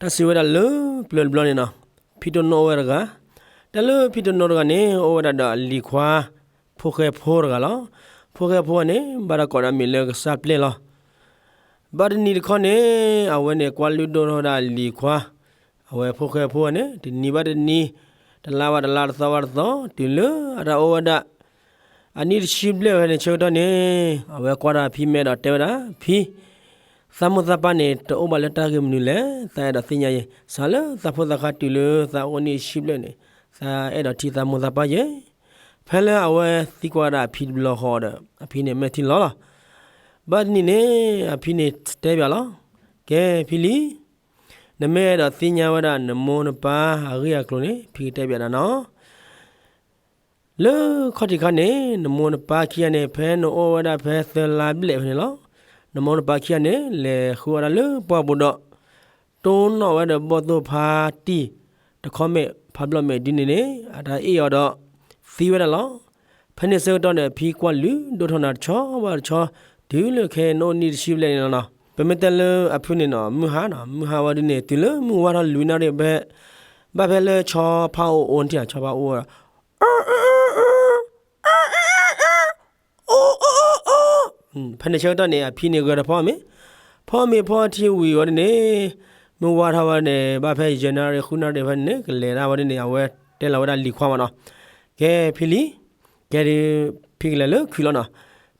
တၢ်စံးဝဲဒၣ်လၢပျၢၤတဘျီန့ၣ်နီၤ, ဖံတနိအိၣ်ဝဲတဂၤ, တၢ်လၢဖံတနိတဂၤန့ၣ် အိၣ်ဝဲဒၣ်ဒီးအလံၤခွါ ဖိၣ်ဃဲဖိတဂၤလီၤ. ဖိၣ်ဃဲဖိန့ၣ် ဘၣ်တၢ်ကိးတၢ်မံၤလၢကစၢ်ပျဲၢ်လီၤ. ဘၣ်တနံၤတခီန့ၣ် အဝဲန့ၣ်ကွၢ်လုၢ်ဒိၣ်ထီၣ်ဝဲဒၣ်အလံၤခွါ, အဝဲဖိၣ်ဃဲဖိန့ၣ် တနံၤဘၣ်တနံၤ, တလါဘၣ်တလါ တသီဘၣ်တသီ တုၤလၢအတၢ်အိၣ်ဝဲဒၣ် အနံၣ်တဆံဘျဲၣ်ဖဲန့ၣ်ဆၢကတီၢ်န့ၣ် အဝဲကွၢ်ဒီးအဖံမဲာ်ဒီးတဲဝဲဒၣ်, ဖံ, သးမိၢ်သးပၢ်န့ၣ် တအိၣ်ဘၣ်လၢတၢ်ဂ့ၢ်မနုၤလဲၣ်, သးအဲၣ်ဒိးသ့ၣ်ညါယဲ, စးလၢသးဖိသၣ်ခါတုၤလၢသးအိၣ်နံၣ်တဆံဘျဲၣ်န့ၣ် သးအဲၣ်ဒိးထံၣ်သးမိၢ်သးပၢ်ယဲ. ဖဲလၢအဝဲသံကွၢ်ဝဲဒၣ်အဖံတဘျီဃီဒီး အဖံန့ၣ်မဲာ်ထံလီၤလီၤ. ဘၣ်တနံၤန့ၣ် အဖံန့ၣ်တဲဘၣ်လီၤ, ကဲဖံလံ, နမ့ၢ်အဲၣ်ဒိးသ့ၣ်ညါဝဲဒၣ်နမိၢ်နပၢ်အဂ့ၢ်အကျိၤန့ၣ် ဖံကတဲဘၣ်နၤနီၤ. လၢခီၣ်ထံးခါန့ၣ် နမိၢ်နပၢ်ခံဂၤန့ၣ် ဖဲနအိၣ်ဝဲဒၣ်ဖဲသၢလါဘျဲၣ်ဖဲန့ၣ်လီၤ. နမိၢ်နပၢ်ခံဂၤန့ၣ် လဲၤဃုအီၣ်ဒၣ်လၢပှၢ်ပူၤဒီး တိၢ်နီၣ်ဝဲဒီးဘီၣ်သိၣ်ဖါတံၢ်တခီမဲာ် ဖးဘျီၣ်မဲာ်ဒ်န့ၣ်န့ၣ် အတၢ်အ့ၣ်အီၤဒီး သံဝဲဒၣ်လီၤ. ဖဲန့ၣ်ဆၢကတီၢ်န့ၣ် အဖံကွၢ်လုၢ်ဒိၣ်ထီၣ်နၤတဆီဘၣ်တဆီ တုၤလၢခဲအံၤနအိၣ်နံၣ်တဆံဘျဲၣ်န့ၣ်လီၤနီၤ. ပမ့ၢ်တဲလၢအဖုၣ်န့ၣ်နီၤ မုၢ်ဟါနီၤ မုၢ်ဟါဝဲဒ်န့ၣ် တုၤလၢမုၢ်ဝါထီၣ်လွံၢ်နၣ်ရံၣ်ဘၣ်, ဘၣ်ဖဲလၢဆီဖါအိၣ်အိၣ်န့ၣ် ဆီဖါအိၣ် ဖဲန့ၣ်ဆၢကတီၢ်န့ၣ် အဖံန့ၣ်ဂဲၤထီၣ်ဖီမ့ၤ, ဖီမ့ၤဖီထံဝံၤဝဲဒ်န့ၣ်, မုၢ်ဝါထီၣ်ဝဲန့ၣ် ဘၣ်ဖဲယဲၢ်နၣ်ရံၣ်ဃုနၣ်ရံၣ်ဖဲန့ၣ် ကလဲၤဒၣ်ဝဲဒ်န့ၣ် အဝဲတဲလီၤဝဲဒၣ်လံၤခွါမးနီၤ, ကဲဖံလံ, ကဲဒုး ဖံကလဲၤလၢခုးလီၤနီၤ.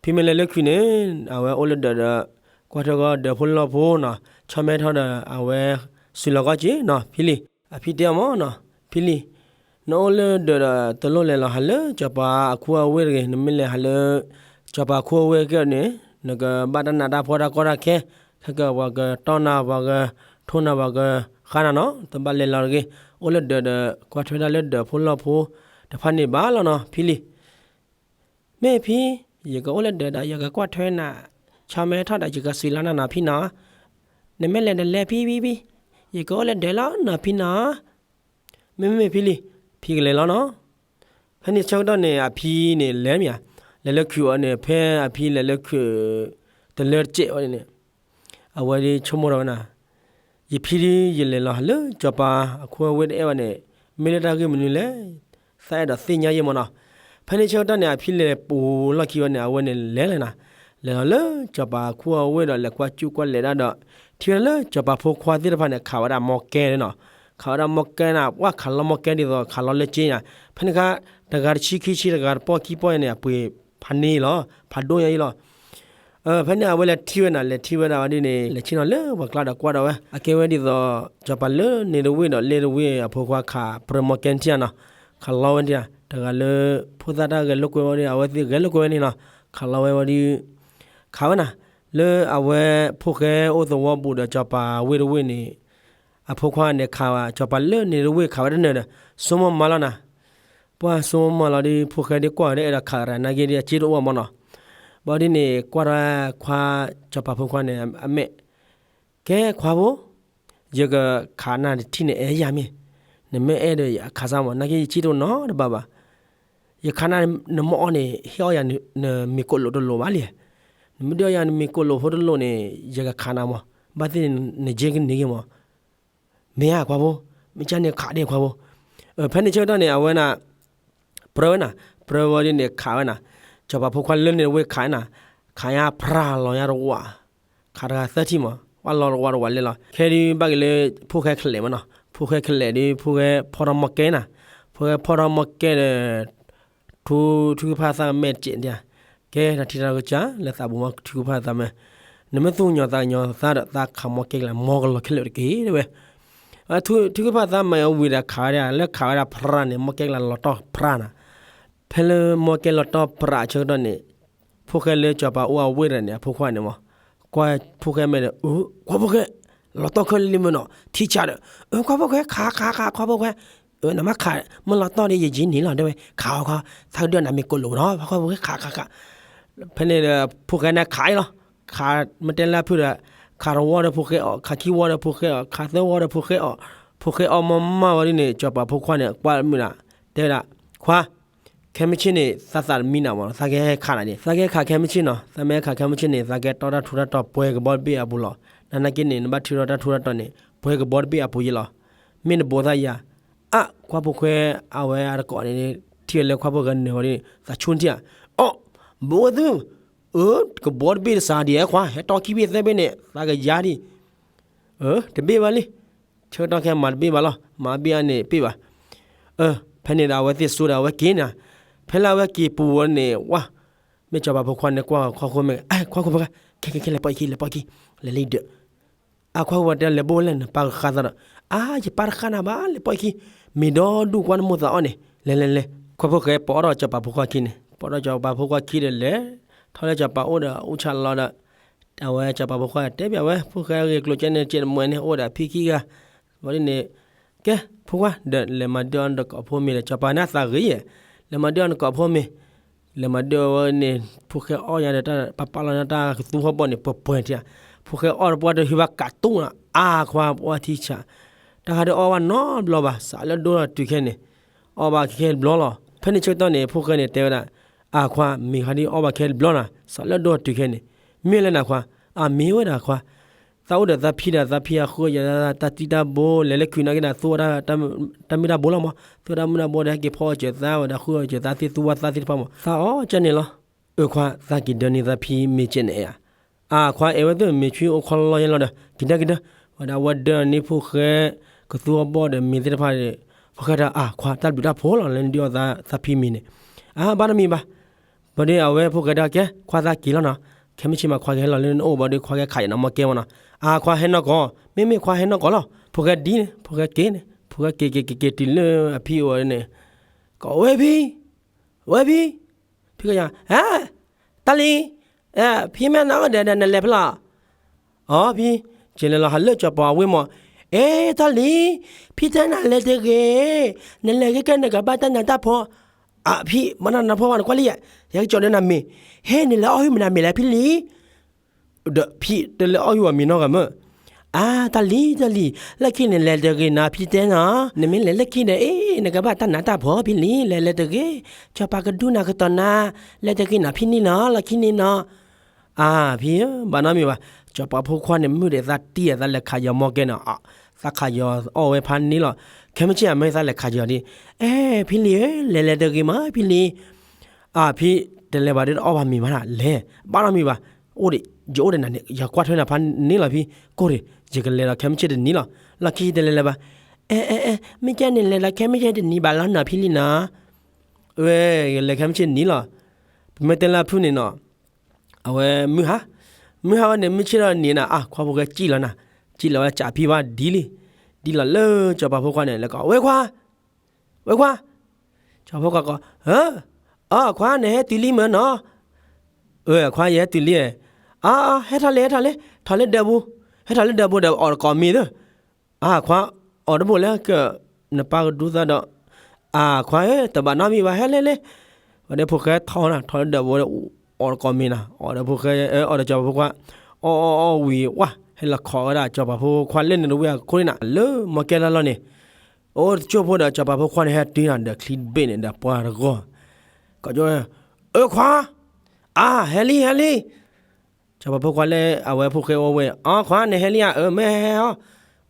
ဖံမ့ၢ်လဲၤလၢခုးန့ၣ် အဝဲအိၣ်လၢဒၢးဒီး ကွၢ်ထွဲကီၢ်ဒၢးဖိလီၢ်ဖိနီၤ, ဆီမဲထီၣ်ဒီး အဝဲစူၤလီၤကီၢ်က့ၤနီၤ ဖံလံ. အဖံတဲအီၤမးနီၤ ဖံလံ, နအိၣ်လၢဒၢးဒီးတလိၣ်လဲၤလီၤဟးလၢစီၤပၤအခူအဝ့ၢ်တဂ့ၤ, နမ့ၢ်လဲၤဟးလၢ စီၤပၤအခူအဝ့ၢ်ကဲန့ၣ် နကဘၣ်တၢ်နးတၢ်ဖှီၣ်တၢ်ကီတၢ်ခဲ, ခဲကပှၤကတီၢ်နၤ ပှၤကထိနၤ ပှၤကဃါနၤနီၤ, တဘၣ်လဲၤလီၤတဂ့ၤ, အိၣ်လၢဒၢးဒီး ကွၢ်ထွဲဒၣ်လၢဒၢးဖိလီၢ်ဖိတဖၣ်န့ၣ်ဘၣ်လီၤနီၤ ဖံလံ. မ့ၢ်ဖံ, ယကအိၣ်လၢဒၢးဒီး ယကကွၢ်ထွဲနၤ, ဆီမဲထီၣ်ဒီး ယကစူၤလီၤနၤနီၤဖံနီၤ. နမ့ၢ်လဲၤဒီးလဲၤဖံဖံဖံ, ယကအိၣ်လၢဒၢးလီၤနီၤဖံနီၤ. မ့မ့ၢ်ဖံလံ, ဖံကလဲၤလီၤနီၤ. ဖဲန့ၣ်ဆၢကတီၢ်န့ၣ် အဖံန့ၣ်လဲၤမ့ၢ်ဧါ, လဲၤလၢခုးအီၤန့ၣ် ဖဲအဖံလဲၤလၢခုး တလၢတစဲးအီၤန့ၣ် အဝဲဒ်ဆိကမိၣ်ထီၣ်ဝဲနၤ, ယဖံဒ်ယလဲၤလီၤဟးလၢစီၤပၤအခူအဝ့ၢ်တအဲၣ်ဝဲန့ၣ် မ့ၢ်လၢတၢ်ဂ့ၢ်မနုၤလဲၣ်, သးအဲၣ်ဒိးသ့ၣ်ညါယဲမးနီၤ. ဖဲန့ၣ်ဆၢကတီၢ်န့ၣ် အဖံလဲၤပူၤလီၢ်ခံဝဲန့ၣ် အဝဲန့ၣ်လဲၤလီၤနၤ, လဲၤလီၤလၢစီၤပၤအခူအဝ့ၢ်ဒီး လဲၤကွၢ်စူၣ်ကွၢ်လဲၤဒၣ်ဒီး ထံၣ်ဝဲဒၣ်လၢစီၤပၤဖိခွါသ့ၣ်တဖၣ်န့ၣ် ခးဝဲဒၣ်မီကဲန့ၣ်နီၤ, ခးဝဲဒၣ်မီကဲနၤ, ပှၤခးလီမီကဲဒ်သိးခးလီလၢက့နၤ, ဖဲန့ၣ်ခါ တဂၤတဆံခံဆံ တဂၤတပီၢ်ခံပီၢ်န့ၣ် အပှ့ၤဖးန့ၢ်လီၤ, ဖးဒိၣ်ညါအံၤလီၤ. ဖဲန့ၣ်အဝဲလဲၤထံၣ်ဝဲနၤ, လဲၤထံၣ်ဝဲဒၣ်ဝဲဒ်န့ၣ် လဲၤဆ့ၣ်နီၤလၢပှၤကျါဒီးကွၢ်ဒီးဝဲ အကဲဝဲဒ်သိး စီၤပၤလၢန့ၣ်တဝ့ၢ်ဒီးလ့ၣ်တဝ့ၢ်အဖိခွါခးပြၢမီကဲထံၣ်ဧါနီၤ, ခးလီဝဲထံၣ်ဧါ, တဂၤလၢ ဖိသၣ်တၢ်ဂဲၤလိာ်ကွဲဝဲဒ် အဝဲသ့ၣ်ဂဲၤလိာ်ကွဲဝဲန့ၣ်နီၤ, ခးလီဝဲဝဲဒ် ခးဝဲနၤ, လၢအဝဲဖိၣ်ဃဲအိၣ်သဝီပူၤဒီးစီၤပၤဝ့ၢ်တဝ့ၢ်န့ၣ် အဖိခွါန့ၣ်ခးဝဲ စီၤပၤလၢန့ၣ်တဝ့ၢ်ခးဝဲတနၢၤဒီး ဆိကမိၣ်မးလီၤနၤ, ပှၤဆိကမိၣ်မးလီၤဒ် ဖိၣ်ဃဲဒ်ကွၢ်ဝဲဒၣ်အဲၣ်ဒိးခးရၤနာ်က့ဒ်အစ့တအိၣ်မးနီၤ, ဘၣ်ဒ်န့ၣ် ကွၢ်တၢ်ခွါ စီၤပၤဖိခွါန့ၣ် အမဲာ် ကဲခွါဖိ, ယကခးနၤတထံၣ်န့ၣ် အဲၣ်ယၤမ့ၢ်, နမ့ၢ်အဲၣ်ဒီးအခးစၢ်မး နာ်က့ယစ့တအိၣ်နီတဘ့ၣ်ဘၣ်, ယခးနၤ နမ့ၢ်အီၣ်န့ၣ် ဟ့ၣ်အီၣ်ယၤနမ့ၤကိးလိာ်တလိာ်ဘၣ်လံ, နမ့ၢ်ဒ်အီၣ်ယၤနမ့ၤကိးလိာ်ဖိတလိာ်န့ၣ် ယကခးနၤမး, ဘၣ်သ့ၣ်န့ၣ် နက့ကန့ၢ်က့ၤမး မ့ၢ်ဧါခွါဖိ, မ့ၢ်ကန့ၣ်ခးဒ့ၣ်ခွါဖိ, ဖဲန့ၣ်ဆၢကတီၢ်န့ၣ် အဝဲနၤ ပြၢဝဲနၤ, ပြၢဝဲဒ်န့ၣ်ခးဝဲနၤ, စီၤပၤဖိခွါလၢန့ၣ်တဝ့ၢ်ခးနၤ, ခးညါဖြးလီၤညါတဝး, ခးတဂၤသၢထံၣ်မး, ဝဲလီၤတဝးတဝးလဲၤလီၤ, ခဲဒ်ဘၣ်က့ၤလၢ ဖိၣ်ဃဲခဲလၢာ်မးနီၤ, ဖိၣ်ဃဲခဲလၢာ်ဒ် ဖိၣ်ဃဲဖီၣ်ထီၣ်မီၢ်ကဲနၤ, ဖိၣ်ဃဲဖီၣ်ထီၣ်မီၢ်ကဲဒီး ထူ ထူကဖၣ်သးမဲာ်တစဲးဒၣ်, ကဲတၢ်ထံၣ်တၢ်ကစၢ် လၢသးပူၤမီၢ်ထူကဖၣ်သးမဲာ်, နမ့ၢ်သူၣ်ကညီၤသးကညီၤသးဒီး သးခးမီၢ်ကဲကလၤ မီၢ်ကလီၤခဲလၢာ်တက့ၢ် တဲဝဲ, ထူကဖၣ်သးမဲာ်အဝံၤဒီးခးဝဲဒၣ် လၢခးဝဲဒၣ်ဖြးန့ၣ် မီၢ်ကဲကလၤလီၤတီၢ်ဖြးနၤ, ဖဲလၢမီၢ်ကဲလီၤတီၢ်ဖြးဆၢကတီၢ်န့ၣ် ဖိၣ်ဃဲလၢစီၤပၤအိၣ်အဝ့ၢ်ဒီးန့ၣ် အဖိခွါန့ၣ်မး, ကွၢ်ဖိၣ်ဃဲမဲာ်ဒီး အၢ ကွၢ်ဖိၣ်ဃဲ လီၤတီၢ်ခဲလၢာ်လံမ့ၢ်နီၤ ထံဆးဒီး, အၢ ကွၢ်ဖိၣ်ဃဲ ခး ခး ခး ကွၢ်ဖိၣ်ဃဲ, အၢ နမ့ၢ်ခး မ့ၢ်လီၤတီၢ်ဒီး ယက့န့ၢ်လီၤ တဲဝဲ, ခးအီၤခီ သးကဒၢနၤမ့ၤကိးလိာ်နီၤ ကွၢ်ဖိၣ်ဃဲ ခး ခး ခး, ဖဲန့ၣ်ဒီး ဖိၣ်ဃဲန့ၣ်ခးအံၤလီၤ, ခး မ့ၢ်တဲလၢဖုၣ်ဒီး ခးတဝီဒီးဖိၣ်ဃဲအီၣ် ခးခံဝီဒီးဖိၣ်ဃဲအီၣ် ခးသၢဝီဒီးဖိၣ်ဃဲအီၣ်, ဖိၣ်ဃဲအီၣ်မးမးဝဲဒ်န့ၣ် စီၤပၤဖိခွါန့ၣ် ကွၢ်မုၢ်နၤ တဲဝဲဒၣ်, ခွါ ခဲမုၢ်ဆ့ၣ်န့ၣ် သးသးတမံနၤမး သးကဟဲခးနၤဒ်, သးကဟဲခးခဲမုၢ်ဆ့ၣ်နီၤ, သးမ့ၢ်ဟဲခးခဲမုၢ်ဆ့ၣ်န့ၣ် သးကဟဲတီတၢ်ထူတၢ်တီၤပှဲၤကဘီတဘ့ၣ်အပူၤလီၤ, နာ်နာ်က့န့ၣ် နဘၣ်ထုးထီၣ်တၢ်ထူတၢ်တီၤန့ၣ် ပှဲၤကဘီတဘ့ၣ်အပူၤယဲလီၤ. မ့ၢ်နဘိးသးယၤ, အါ ခွါဖိၣ်ဃဲ အဝဲအတကိးန့ၣ် ထံၣ်ဝဲလၢခွါဖိၣ်ဃဲနၢၤဝဲဒၣ်န့ၣ် သးဆူၣ်ထံၣ်ဧါ, အိၣ် ဘိးဝဲသု, အၢ ကဘီတဘ့ၣ်တစးဒံးဧါခွါ, ဟဲတီခံဘ့ၣ်သၢဘ့ၣ်န့ၣ် သးကယၤဒံး, အၢ တဘ့ၣ်ဘၣ်လံ, ဆၢကတီၢ်ခဲမၤတဘ့ၣ်ဘၣ်လီၤ, မၤဘ့ၣ်အါန့ၣ်ပ့ၢ်ဘၣ်, အၢ ဖဲန့ၣ်ဒီးအဝဲသ့ၣ်စိဒီးအဝဲက့ၤန့ၣ်, ဖဲလၢအဝဲက့ၤပူၤဝဲန့ၣ် ဝါ မ့ၢ်စီၤပၤဖိခွါန့ၣ်ကွၢ်ခွါဖိမ့ၢ် အၢ ခွါဖိၣ်ဃဲ ခဲခဲခဲ လဲၤပိာ်အခံ လဲၤပိာ်အခံ, လဲၤလံဒၢး အါ ခွါဖိၣ်ဃဲတဲလဲၤဘိၣ်လဲၣ် နပၢ်ကဃါသးဒီး, အါ ယပၢ်တဃါနၤဘၣ် လဲၤပိာ်အခံ, မ့ၢ်ဒီဒူၣ်ကွၢ်နမိၢ်သးအီၣ်န့ၣ် လဲၤလဲၤလဲၤ, ခွါဖိၣ်ဃဲပိာ်အီၣ်ဒီးစီၤပၤဖိခွါခံန့ၣ် ပိာ်ဒီးစီၤပၤဖိခွါခံဒီးလဲၤ, ထီၣ်လၢစီၤပၤအိၣ်ဒီးအူၣ်ဆးလီၤဒီး, အဝဲစီၤပၤဖိခွါတဲဘၣ်ဝဲ ဖိၣ်ဃဲအဂ့ၢ်ကျိၤကဲန့ၣ် ကဲတမွဲန့ၣ် အိၣ်ဒီးဖံခံဂၤ, ဝဲဒ်န့ၣ်, ကဲ ဖိခွါ ဒီးလဲၤမၤဒၢအီၣ်နတကိးဖိမ့ၤဒီး စီၤပၤန့ၣ်သးဂ့ၤယဲၢ်, လဲၤမၤဒၢအီၣ်နတကိးဖိမ့ၤ လဲၤမၤဒၢဝဲန့ၣ် ဖိၣ်ဃဲအီၣ်ညါဒီး ပာ်ပာ်လီၤန့ၢ်တၢ်ကသူဟီၣ်ဘီၣ်န့ၣ် ပှဲၤပှဲၤထံဧါ, ဖိၣ်ဃဲအီၣ်တပှၢ်တဟံးဘၣ်ကးတူၢ်နီၤ အါခွါပှၢ်ထံဆး, တၢ်ဟးဒုးအီၣ်ဘၣ်နီတဘျီဘၣ် စးလၢဒိၣ်ထီၣ်တုၤခဲန့ၣ်, အီၣ်ဘၣ်ခဲတဘျီလီၤ. ဖဲန့ၣ်ဆၢကတီၢ်န့ၣ် ဖိၣ်ဃဲန့ၣ်တဲဝဲဒၣ်, အါခွါ မ့ၤဟးဒုးအီၣ်ဘၣ်ခဲတဘျီနီၤ စးလၢဒိၣ်ထီၣ်တုၤခဲန့ၣ်, မ့ၢ်လဲၣ်နၤခွါ, အါမ့ၢ်ဝဲဒၣ်ခွါ သးအိၣ်ဒီးသးဖံဒီးသးဖံအဃုအီၣ်ယၤ တၢ်တံၢ်တၢ်ဘိ လဲၤလၢခုးနာ်က့ဒီး သူဝဲဒၣ်တၢ်မုၢ်တၢ်ဘိလီၤမး သူဝဲဒၣ်မုၢ်တၢ်ဘိဒီး ဟဲက့ၤဖီအီၣ်စၢၤသးဝဲဒၣ် ဃုအီၣ်စၢၤသးသ့ၣ်သူဝဲသးသ့ၣ်တဖၣ်မး သးအီၣ်ကၢန့ၣ်လီၤ. အၢခွါ သးက့ၤဒၢန့ၢ်သးဖံမ့ၤကဲန့ၣ်ဧါ. အါခွါ အဲၣ်ဝဲသ့ၣ်မ့ၤဆှံအိၣ်ခီလီယဲလီၤဒီး က့ၤဒၢက့ၤဒၢ, ဝဲဒၣ်ဝဲဒၢန့ၢ်ဖိၣ်ဃဲ ကသူအီၣ်ဘီၣ်ဒီးမ့ၤသ့ၣ်တဖၣ်ဒီး ဖိၣ်ဃဲတၢ် အါခွါ တၢ်ဘျုးတၢ်ဖှိၣ်လီၤ လၢနဒုးအီၣ်သးဖံမ့ၤန့ၣ်, အါ ဘၣ်နီတမံၤဘၣ် ဘၣ်ဒီးအဝဲဖိၣ်ဃဲတၢ်ကဲ ခွါသးက့ၤလီၤနီၤ, ခဲမုၢ်ဆ့ၣ်မးခွါကဟဲလီၤလၢနအိၣ်ဘၣ်ဒီး ခွါကဟဲခးယနီၤ မီၢ်ကဲမနီၤ, အါခွါဟဲနီၢ်ကီၢ်, မ့မ့ၢ်ခွါဟဲနီၢ်ကီၢ်လီၤ. ဖိၣ်ဃဲဒ်န့ၣ် ဖိၣ်ဃဲက့ၤန့ၣ် ဖိၣ်ဃဲက့ၤက့ၤက့ၤက့ၤတုၤလၢအဖံအိၣ်ဝဲန့ၣ်, ကဝဲဖံ ဝဲဖံ, ဖံကယၤ, ဟဲ, တၢ်လံၤ, ဖံမ့ၢ်နအိၣ်ဒီးနလဲၤဖဲလဲၣ်. အီ ဖံ, ကလဲၤလီၤဟးလၢစီၤပၤအဝ့ၢ်မး, အဲ တၢ်လံၤ, ဖံတဲနၤလဲၤတဂ့ၤ, နလဲၤခဲကဲနကဘၣ်တၢ်နးတၢ်ဖှီၣ်, အဖံ မ့ၢ်နနးဖှီၣ်ဘၣ်နကွၢ်လံယဲ, ယကကၠီၤဒီးနၤမ့ၤ, ဟဲနလဲၤအီၣ်ဟုၣ်မနၤမ့ၤလဲၣ်ဖံလံၤ ဒီးဖံတလဲၤအီၣ်ဟုၣ်အီၤမ့ၤနီတဂၤမ့ၢ်, အါ တၢ်လံၤ တၢ်လံၤ, လၢခံန့ၣ်လဲၤတဂ့ၤနီၤ ဖံတဲနီၤ, နမ့ၢ်လဲၤလၢခံဒီး အ့ နကဘၣ်တၢ်နးတၢ်ဖှီၣ်ဖံလံၤ လဲၤလဲၤတဂ့ၤ, စီၤပၤကဒူနၤကတီၤနၤ, လဲၤတဂ့ၤနီၤဖံန့ၣ်နီၤ လီၢ်ခံန့ၣ်နီၤ. အါ ဖံဧၢ ဘၣ်နီတမံၤဘၣ်, စီၤပၤဖိခွါန့ၣ် မုၢ်ဒီးသးတံၢ်အသးလဲၤခးယီၤမီၢ်ကဲနီၤ, သးခးယီၤအီၣ်ဝဲဖးန့ၣ်လီၤ, ခဲမုၢ်ဆ့ၣ်အမ့ၢ်သးလဲၤခးယီၤဒ်, အဲ ဖံလံၤဧၢ လဲၤလဲၤတဂ့ၤမးဖံလံၤ အါ ဖံတလဲၤဘၣ်ဒီးတအီၣ်ဘၣ်မ့ၤဘၣ်နၤ လဲၤ ဘၣ်နီတမံၤဘၣ်, အိၣ်ဒံး ယအိၣ်ဒီးနၤန့ၣ် ယကွၢ်ထွဲနၤဖးန့ၣ်လီၤဖံ, ကိၢ်ဒံး ယကလဲၤဒီးခဲမုၢ်ဆ့ၣ်တနံၤလီၤ, လီၢ်ခံယတလဲၤလၢၤဘၣ်, အဲ အဲ အဲ မ့ၢ်ကဲန့ၣ်လဲၤဒီးခဲမုၢ်ဆ့ၣ်တနံၤဘၣ်လီၤနီၤဖံလံၤနီၤ, ဝဲ ယလဲၤခဲမုၢ်ဆ့ၣ်တနံၤလီၤ, ပမ့ၢ်တဲလၢအဖုၣ်န့ၣ်နီၤ အဝဲမုၢ်ဟါ, မုၢ်ဟါဝဲန့ၣ် မုၢ်ဆ့ၣ်ထီၣ်နံၤနၤ အါ ခွါဖိၣ်ဃဲစံၣ်လီၤနၤ, စံၣ်လီၤဝဲစးဖံဘၣ်ဒ်လံ, ဒ်လီၤလၢစီၤပၤဖိခွါန့ၣ် လဲၤကိး ဝဲခွါ, ဝဲခွါ, စီၤပၤဖိခွါကိး, အၢ, အီ ခွါ နဟဲတုၤလံမ့ၢ်နီၤ, အၢ ခွါ ယဟဲတုၤလံ, အါ အါ ဟဲထီၣ်လံ ဟဲထီၣ်လံ, ထီၣ်လၢဒၢးပူၤ, ဟဲထီၣ်လၢဒၢးပူၤဒီးအီၣ်တကိးမ့ၤသၢ အါ ခွါ, အီၣ်တဘိလၢက နပၢ်ကဒူသးဒီး, အါ ခွါဧၢ တဘၣ်နီတမံၤဘၣ် ဟဲလဲၣ်လဲၣ်, ဝဲဒီးဖိၣ်ဃဲထီၣ်နၤ ထီၣ်လၢဒၢးပူၤဒီး အီၣ်တကိးမ့ၤနၤ အီၣ်ဒီးဖိၣ်ဃဲ အီၣ်ဒီးစီၤပၤဖိခွါ, အီၣ်အီၣ်အီၣ်ဝံၤဝါ ဟဲလီၤခိးဝဲဒၣ်စီၤပၤဖိခွါလၢန့ၣ်တဝ့ၢ်အခိၣ်န့ၣ်နၤ လၢမီၢ်ကဲလၢ်လီၤန့ၣ်, အိၣ်တကၠိၢ်ဖိဒီးစီၤပၤဖိခွါန့ၣ် ဟဲတုၤနၤဒီးချံတဘ့ၣ်န့ၣ်ဒီးပှၤတဂီၢ်, ကီးကၠိ, အၢ ခွါ, အါ ဟဲလံ ဟဲလံ စီၤပၤဖိခွါလၢအဝဲဖိၣ်ဃဲအိၣ်ဝဲ, အီ ခွါ နဟဲလံဧါ, အၢ မ့ၢ်ဟဲဟဲ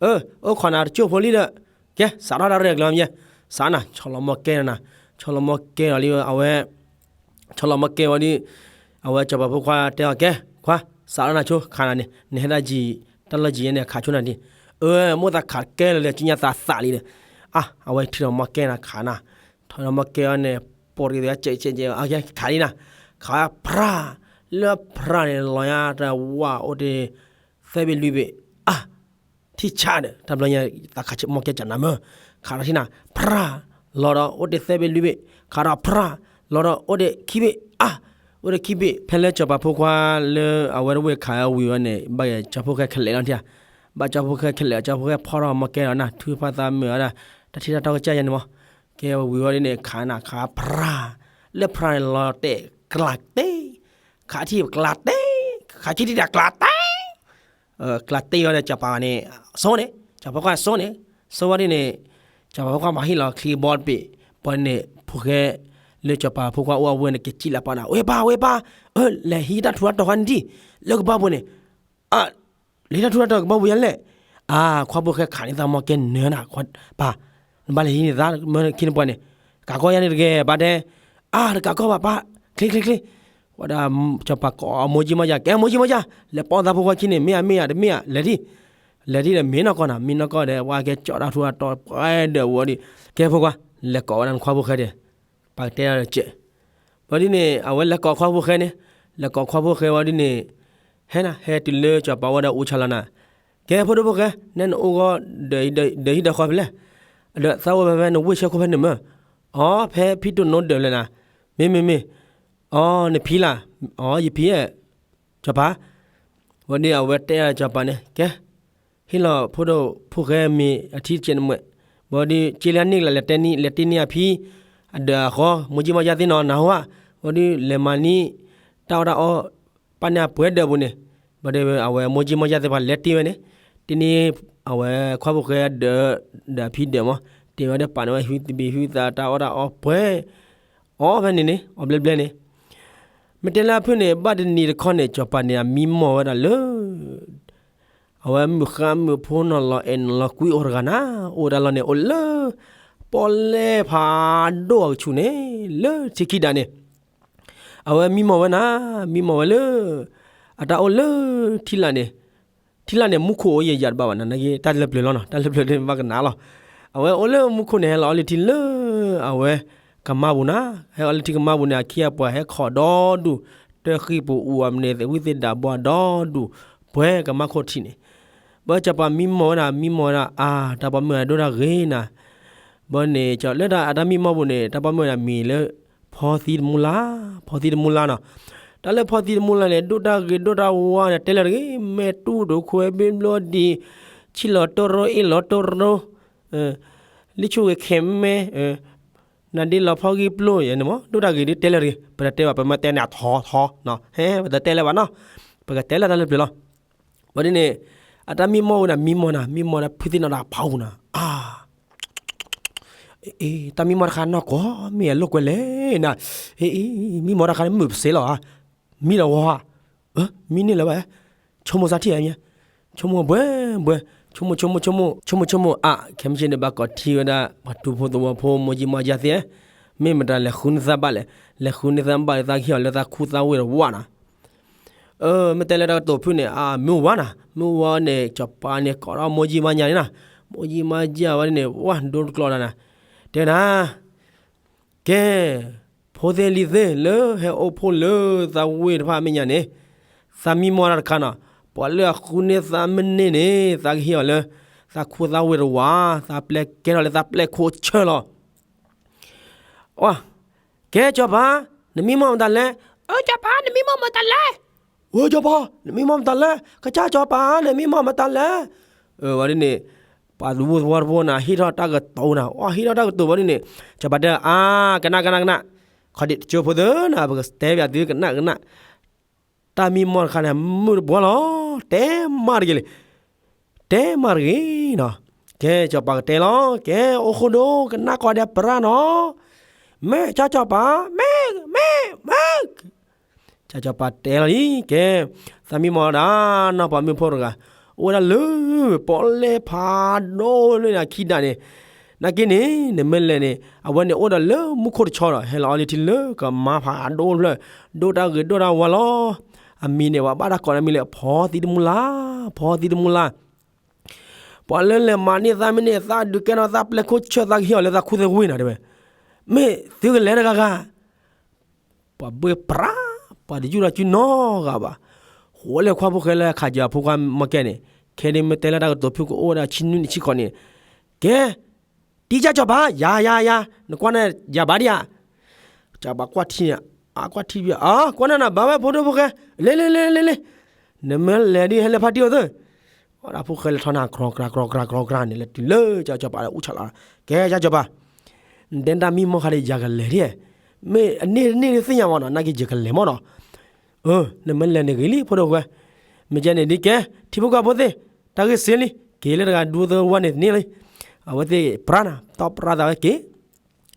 ဟီ, အၢ အိၣ်ခိးနၤတကၠိၢ်ဖိလံဒီး, ကဲ စးထီၣ်တၢ်ရဲၣ်ကျဲၤမ့ၢ်, စးနၤ ဆီၣ်လီၤမီၢ်ကဲနၤ, ဆီၣ်လီၤမီၢ်ကဲဒီးလံအဝဲ, ဆီၣ်လီၤမီၢ်ကဲဝံၤဒီး, အဝဲစီၤပၤဖိခွါတဲအီၤ ကဲ ခွါ စးထီၣ်နၤဆိခးနၤန့ၣ် နဟဲတၢ်ယံၤ, တၢ်လီၢ်ယံၤန့ၣ် ခးဆိနၤဒံး, အၢ မိၣ်သးခးကဲလၢာ်လၢာ် ကညါသးသးလံဒီး, အါ အဝဲထုးထီၣ်မီၢ်ကဲနၤခးနၤ, ထုးထီၣ်မီၢ်ကဲအီၤန့ၣ်, ပိာ်တဂ့ၤ ကဲကဲကဲ ခးလံနၤ, ခးဝဲဖြး, လၢဖြးန့ၣ် လီၤညါတဝၢ်အိၣ်တ့ၢ်, သၢဘ့ၣ်လွံၢ်ဘ့ၣ်, အါ, ထံၣ်ဆါဒီး တၢ်ဘျီညါ, သးခးမီၢ်ကဲကနၤမ့ၢ်, ခးထီၣ်ထံၣ်နၤ, ဖြး, လီၤဒီးအိၣ်တ့ၢ်သၢဘ့ၣ်လွံၢ်ဘ့ၣ်, ခးထီၣ်ဖြး, လီၤဒီးအိၣ်တ့ၢ်ခံဘ့ၣ်, အါ, အိၣ်တ့ၢ်ခံဘ့ၣ် ဖဲလၢစီၤပၤဖိခွါလၢအဝဲတဝ့ၢ်ခးဝံၤဝဲန့ၣ် ဘၣ်က့ၤစီၤဖိၣ်ဃဲခဲလၢာ်လီၤထံၣ်ဧါ, ဘၣ်စီၤဖိၣ်ဃဲခဲလၢာ် စီၤဖိၣ်ဃဲဖီၣ်ထီၣ်မီၢ်ကဲဒီးနၤ ထုကဖၣ်သးမုာ်ဝဲဒၣ်, တၢ်ထံၣ်တၢ်တီကစၢ်ယဲန့ၣ်မး, ကဲဝံၤဝဲဒ်န့ၣ် ခးနၤ ခးဖြး, လၢဖြးန့ၣ်လီၤတဲာ်ကျးတဲာ်, ခးထံၣ်ကျးတဲာ်, ခးထံၣ်ဒၣ်ကျးတဲာ် ကျးတဲာ်ဝဲဒီးစီၤပၤန့ၣ်, စိန့ၣ်, စီၤဖိၣ်ဃဲစိန့ၣ်, စိဝဲဒ်န့ၣ်, စီၤပၤဖိၣ်ဃဲမၤဟ့ၣ်လီၤချံကဘီတဘ့ၣ်, ပှၤန့ၣ်ဖိၣ်ဃဲ, လၢစီၤပၤဖိၣ်ဃဲအိၣ်အဝဲန့ၣ် ကစံၣ်လၢပှၤနၤ ဝဲပၢ် ဝဲပၢ်, အၢ လဲၤဟံးတၢ်ထူးတၢ်တီၤခါန့ၣ်ဒံး, လၢကဘီပူၤန့ၣ်, အၢ လဲၤတၢ်ထူးတၢ်တီၤကဘီပူၤယဲလဲၣ်, အါ, ခွါဖိၣ်ဃဲခးန့ၢ်သးမီၢ်ကဲနၢၤနၤ, ပၢ်, နဘၣ်လဲၤဟံးန့ၢ်သးမၢခံနပှၤန့ၣ်, ကးကီၢ်ယၤန့ၣ်တဂ့ၤ, ပၢ်တဲ, အါ, တကးကီၢ်ဘၣ်ပၢ်, ချ့ချ့ချ့, ဝဲဒၣ်, စီၤပၤကိးအမိၢ်ကၠံမီၢ်ယၤ, ကဲမိၢ်ကၠံမီၢ်ယၤ, လဲၤပိာ်သးဖိခွါခံန့ၣ်, မ့ၢ်ဧါမ့ၢ်ဧါတမ့ၢ်ဧါ, လဲၤဒံ, လဲၤဒံဒီးမ့ၢ်နီၢ်ကီၢ်နၤ, မ့ၢ်နီၢ်ကီၢ်ဒီး ပှၤကဲကၠီၣ်တၢ်ထူအတီၢ်ပှဲၤဒီးဝဲဒၣ်, ကဲဖိခွါ, လဲၤကိးဝဲဒၣ်နခွါဖိၣ်ဃဲဒီး, ပၢ်ကတဲဒၣ်စဲး, ဝဲဒၣ်န့ၣ် အဝဲလဲၤကိးခွါဖိၣ်ဃဲန့ၣ်, လဲၤကိးခွါဖိၣ်ဃဲဝဲဒၣ်န့ၣ်, ဟဲနၤ, ဟဲတုၤလၢစီၤပၤဝဲဒၣ်အူဆါလီၤနၤ, ကဲဖိဒိၣ်ဖိၣ်ဃဲ, နဲနအိၣ်ဂီၢ်, ဒီးဟံၣ်ဒီးဃီဖဲလဲၣ်, ဒီးသးအိၣ်ဖဲဖဲနဝ့ၢ်ဆၢခိၣ်ဖဲန့ၣ်မၢ်, အီ ဖဲဖံတိၢ်နိဒၢးလဲၣ်နၤ, မ့မ့မ့ၢ်, အီ နဖံလၢ်, အီ ယဖံဧၢ, စီၤပၤ, ဝဲဒၣ်အဝဲတဲဒၣ်စီၤပၤန့ၣ်, ကဲ ဟ့ၣ်လီၤဖိဒိၣ်ဖိၣ်ဃဲမ့ၤအထံတစဲးန့ၣ်မး, ဘၣ်ဒီး က့လၢန့ၣ်လၢ လဲၤတဲန့ၢ် လဲၤတဲန့ၢ်အဖံ, အဒၢးအဃီ မိၢ်ကၠံမီၢ်ယါသ့ၣ်နီၤ နၢ်ဟူဧါ, ဘၣ်ဒီး လဲၤမၤန့ၢ် တၢ်အီၣ်တၢ်အီ ပာ်န့ၢ်အပှဲၤဒၢးပူၤန့ၣ်, ဘၣ်ဒီး အဝဲမိၢ်ကၠံမီၢ်ယါသ့ၣ်တဖၣ်လဲၤတဲဝဲန့ၣ်, တဲန့ၢ် အဝဲခွါဖိၣ်ဃဲဒၢး, ဒီးအဖံဒၢးမး, တဲဝဲဒီးပာ်န့ၢ်ဝဲဟုသဘံၣ်ဟုသး တၢ်အီၣ်တၢ်အီပှဲၤ, အီၣ်ဖဲန့ၣ်န့ၣ် အီၣ်ဘျဲဘျဲန့ၣ် မ့ၢ်တဲလၢအဖုၣ်န့ၣ် ဘၣ်တနံၤတခီန့ၣ် စီၤပၤန့ၣ် အမံမီၢ်ဝဲဒၣ်လၢ အဝဲမုၢ်ဃါမုၢ်ဖိနီၤလီၤအဲၣ်နီၤလီၤကွံအိၣ်တဂၤနၤ, အိၣ်ဝဲဒၣ်လီၤန့ၣ် အိၣ်လၢ ပီၣ်လဲၣ်ဖးဒိၣ်အကဆူၣ်န့ၣ် လၢထံခံဒးန့ၣ်, အဝဲမံမီၢ်ဝဲနၤ, မံမီၢ်ဝဲလၢ အတၢ်အိၣ်လၢထံလာ်န့ၣ်, ထံလာ်န့ၣ် မူခိၣ်အိၣ်ယံာ်ယံာ်တဘၣ်ဘၣ်နၤ, နာ်က့ တၢ်လၢပျၢၤလီၤနီၤ, တၢ်လၢပျၢၤန့ၣ် ဘၣ်ကနၣ်လီၤ. အဝဲအိၣ်လၢမူခိၣ်န့ၣ် ဟဲလီၤအီလုၢ်ထံလၢ အဝဲကမါပူၤနၤ, ဟဲအီလုၢ်ထံကမါပူၤန့ၣ် အခံအပှၤဟဲခီၣ်ဒီဒူၣ်, တၢ်ဃံပူၤအူအီၤမနုၤ သ့ၣ်ဝံသ့ၣ်ဒၣ်ဘှါဒီဒူၣ်, ပှဲၤကမါခိၣ်ထံးန့ၣ်, ဘၣ်စီၤပၤမံမီၢ်ဝဲဒၣ် မံမီၢ်ဝဲဒၣ် အါ တၢ်ပိာ်မုၣ်အဒိၣ်တၢ်ဂ့ၤနၤ, ဘၣ်န့ၣ် လၢတၢ်အတၢ်မံမီၢ်ပူၤန့ၣ် တၢ်ပိာ်မုၣ်ဝဲဒၣ်မံၤလၢ ဖီသံတမူလၢ်, ဖီသံတမူလၢ်နီၤ, တၢ်လၢဖီသံတမူလၢ်န့ၣ် ဒိၣ်တၢ်ဂ့ၤဒိၣ်တၢ်ဝါန့ၣ် တဲလၢတဂ့ၤ, မဲာ်တူၢ်တခွဲဘ့ဘျီဒံး, ဆံၣ်လီၤတရိ အ့ၣ်လီၤတရိ, လံၣ်ဆူၣ်ဂ့ၤခဲမဲ, နဒ့လီၤဖီဂံၢ်ပျိၢ်ယဲန့ၣ်မး ဒိၣ်တၢ်ဂ့ၤဒ်တဲလၢတဂ့ၤ, ပတတဲဘၣ် ပမ့ၢ်တဲန့ၣ် အထီထီ, ဟဲ ပတတဲလၢၤဘၣ်နီၤ, ပကတဲလၢတၢ်လၢပျၢၤလီၤ. ဘၣ်ဒ်န့ၣ် အတၢ်မံမီၢ်ဝဲဒၣ် မံမီၢ်နၤ မံမီၢ်ဒၣ်ဖုသ့ၣ်နီၣ်ဒၣ်ဖးအူနၤ, အါ တၢ်မံမီၢ်တခါနီၢ်ကီၢ်မ့ၢ်အလိာ်ကွဲလဲၣ်နၤ, မံမီၢ်တခါန့ၣ် မုာ်ပစ့လီၤဧါ, မံလီၤဝီဧါ, မံန့ၢ်လၢၤဘၣ်, ဆိကမိၣ်စၢ်ထံၣ်ဧါမ့ၢ်, ဆိကမိၣ်ဘှဲဘှဲ, ဆိကမိၣ်ဆိကမိၣ်ဆိကမိၣ်, ဆိကမိၣ်ဆိကမိၣ်အါ, ခဲမုၢ်ဆ့ၣ်န့ၣ် ဘၣ်ကိးထံၣ်ဝဲဒၣ် ပှၤတူဖိသဝီဖိ မိၢ်ကၠံမိၢ်ယါသ့ၣ်, မ့ၢ်မတၤလဲၤဃုန့ၢ်သးဘၣ်လဲၣ်, လဲၤဃုန့ၢ်သးဘၣ်လၢ သးကဟ့ၣ်အီၤလၢသးခူသးဝ့ၢ်တဝၢ်နၤ မ့ၢ်တဲလၢတၢ်ကတိၤဖုၣ်န့ၣ် အမုၢ်ဝါနၤ, မုၢ်ဝါန့ၣ် စီၤပၤန့ၣ် ကိးထီၣ်မိၢ်ကၠံမိၢ်ယါန့ၣ်နၤ, မိၢ်ကၠံမိၢ်ယါဝဲန့ၣ် ဝဲဒိတကျိးနၤ, တဲနၤ, ကဲ, ဖိသ့ၣ်လံၤသ့ၣ်လၢဟဲအိၣ်ဖှိၣ်လၢသးဝ့ၢ်တဖၣ်အမဲာ်ညါန့ၣ်, သးမံမီၢ်တၢ်တခါနီၤ, ပှၤလၢအဃုန့ၢ်သးမ့ၢ်န့ၢ်န့ၣ် သးကဟ့ၣ်အီၤလၢ သးခူသးဝ့ၢ်တဝၢ်, သးပျဲကဲထီၣ်လၢသးပျဲၢ်ခိၣ်ဆၢလီၤ. အ, ကဲစီၤပၤ, နမံမီၢ်မတၤလဲၣ်. အၢ စီၤပၤ, နမံမီၢ်မတၤလဲၣ်. အၢ စီၤပၤ, နမံမီၢ်မတၤလဲၣ်. ကစၢ်စီၤပၤ, နမံမီၢ်မတၤလဲၣ်. အၢ ဝဲဒ်န့ၣ်, ပှၤတဝူသဝီတဖိန့ၣ် ဟ့ၣ်ထီၣ်တၢ်ကတိၤနၤ, အဟ့ၣ်ထီၣ်တၢ်ကတိၤဝဲဒ်န့ၣ်, စီၤပၤတဲ အါ, ကနၣ်ကနၣ်ကနၣ်, ခီဒံးတကၠိဖိသၢနၤ, ပကတဲဘၣ်သုကနၣ်ကနၣ် တၢ်မံမီၢ်တခါန့ၣ် မုာ်တဘှီလီၤ, တဲမးတဂ့ၤလံ, တဲမးတဂ့ၤနီၤ. ကဲစီၤပၤကတဲလီၤ, ကဲအိၣ်ဃိဒိ ကနၣ်ကိးဒဲးပြၢ်နီၤ. မ့ၢ်ကစၢ်စီၤပၤ, မ့ၢ်, မ့ၢ်, မ့ၢ်, ကစၢ်စီၤပၤတဲလီၤလံ, ကဲ, သးမံမီၢ်ဒၣ် နီၢ်ပၤမုၣ်ဖိတဂၤ, အိၣ်ဝဲဒၣ်လၢ ပီၣ်လဲၣ်ဖးဒိၣ်လၢခံဒးန့ၣ်, နာ်က့န့ၣ် နမ့ၢ်လဲၤန့ၣ် အဝဲန့ၣ်အိၣ်ဒီးလၢမူခိၣ်တဆီဒီး ဟဲလီၤအီလုၢ်ထံလၢကမါဖးဒိၣ်ဖျၢၣ်, ဒိၣ်တၢ်ဂ့ၤဒိၣ်တၢ်ဝါလီၤ. အမံၤန့ၣ် ပှၤဘၣ်တၢ်ကိးန့ၣ်မံၤလၢ ဖီသံတမူလၢ်, ဖီသံတမူလၢ်. ပှၤလၢလဲၤမၤန့ၢ်သးမ့ၢ်န့ၢ် သးဒုးကဲထီၣ်သးပျဲၢ်ခိၣ်ဆၢ သးကဟ့ၣ်အီၤလၢသးခူသးဝ့ၢ်နၤတဲဝဲ, မ့ၢ်သုကလဲၤတဂၤဂၤ ပှၤဘှ့ပြး, ပှၤတယူၢ်ထီၣ်စုနီတဂၤဘၣ်. ဃိးလဲၤခွါဖိၣ်ဃဲလၢခးစၢၤဖိခွါမီၢ်ကဲန့ၣ်, ခဲဒ်မ့ၢ်တဲလၢတၢ်ကတိၤဖုၣ်ကအိၣ်ဝဲဒၣ်ဆံနွံနံၣ်ဆံဃိးနံၣ်, ကဲ, တံကၢ်စီၤပၤ, ယၤ, ယၤ, ယၤ, နကွၢ်န့ၣ် ယၤဘၣ်ဒံးဧါ. စီၤပၤကွၢ်ထံန့ၣ်, အါကွၢ်ထံဘၣ်, အါ, ကွၢ်န့ၣ်နၤဘၣ်ဝဲဖိဒိၣ်ဖိၣ်ဃဲ, လ့, လ့, လ့, လ့, လ့, နမ့ၢ်လဲၤဒ်ဟဲလၢဖါတံၢ်အိၣ်သၢ အဝဲဒၣ်ဖိၣ်ဃဲလဲၤထီၣ်န့ၣ် ကြီကြီကြီကြီန့ၣ် လဲၤတုၤလၢကစၢ်စီၤပၤအူဆၣ်လီၤ, ကဲကစၢ်စီၤပၤ, နတဲတၢ်မံမီၢ်ခါဒီးယၤကလဲၤဒၣ်, မ့ၢ်အန့ၢ်တန့ၢ်သ့ၣ်ညါမးနီၤ, နာ်က့ယကလဲၤမးနီၤ. အၢ နမ့ၢ်လဲၤန့ၣ်ဂ့ၤလံဖိဒိၣ်ဖိၣ်ဃဲ, မ့ၢ်ကဲန့ၣ်ဒ်ကဲ, ထံဖိကီၢ်ဖိသ့ၣ်, တၢ်ဂ့ၢ်စ့လံ, က့ၤလၢတဂၤဒူသဝီန့ၣ်န့ၣ်လံ, အဝဲသ့ၣ်ပြးနၤ, တီပြးသးဝဲက့ၤ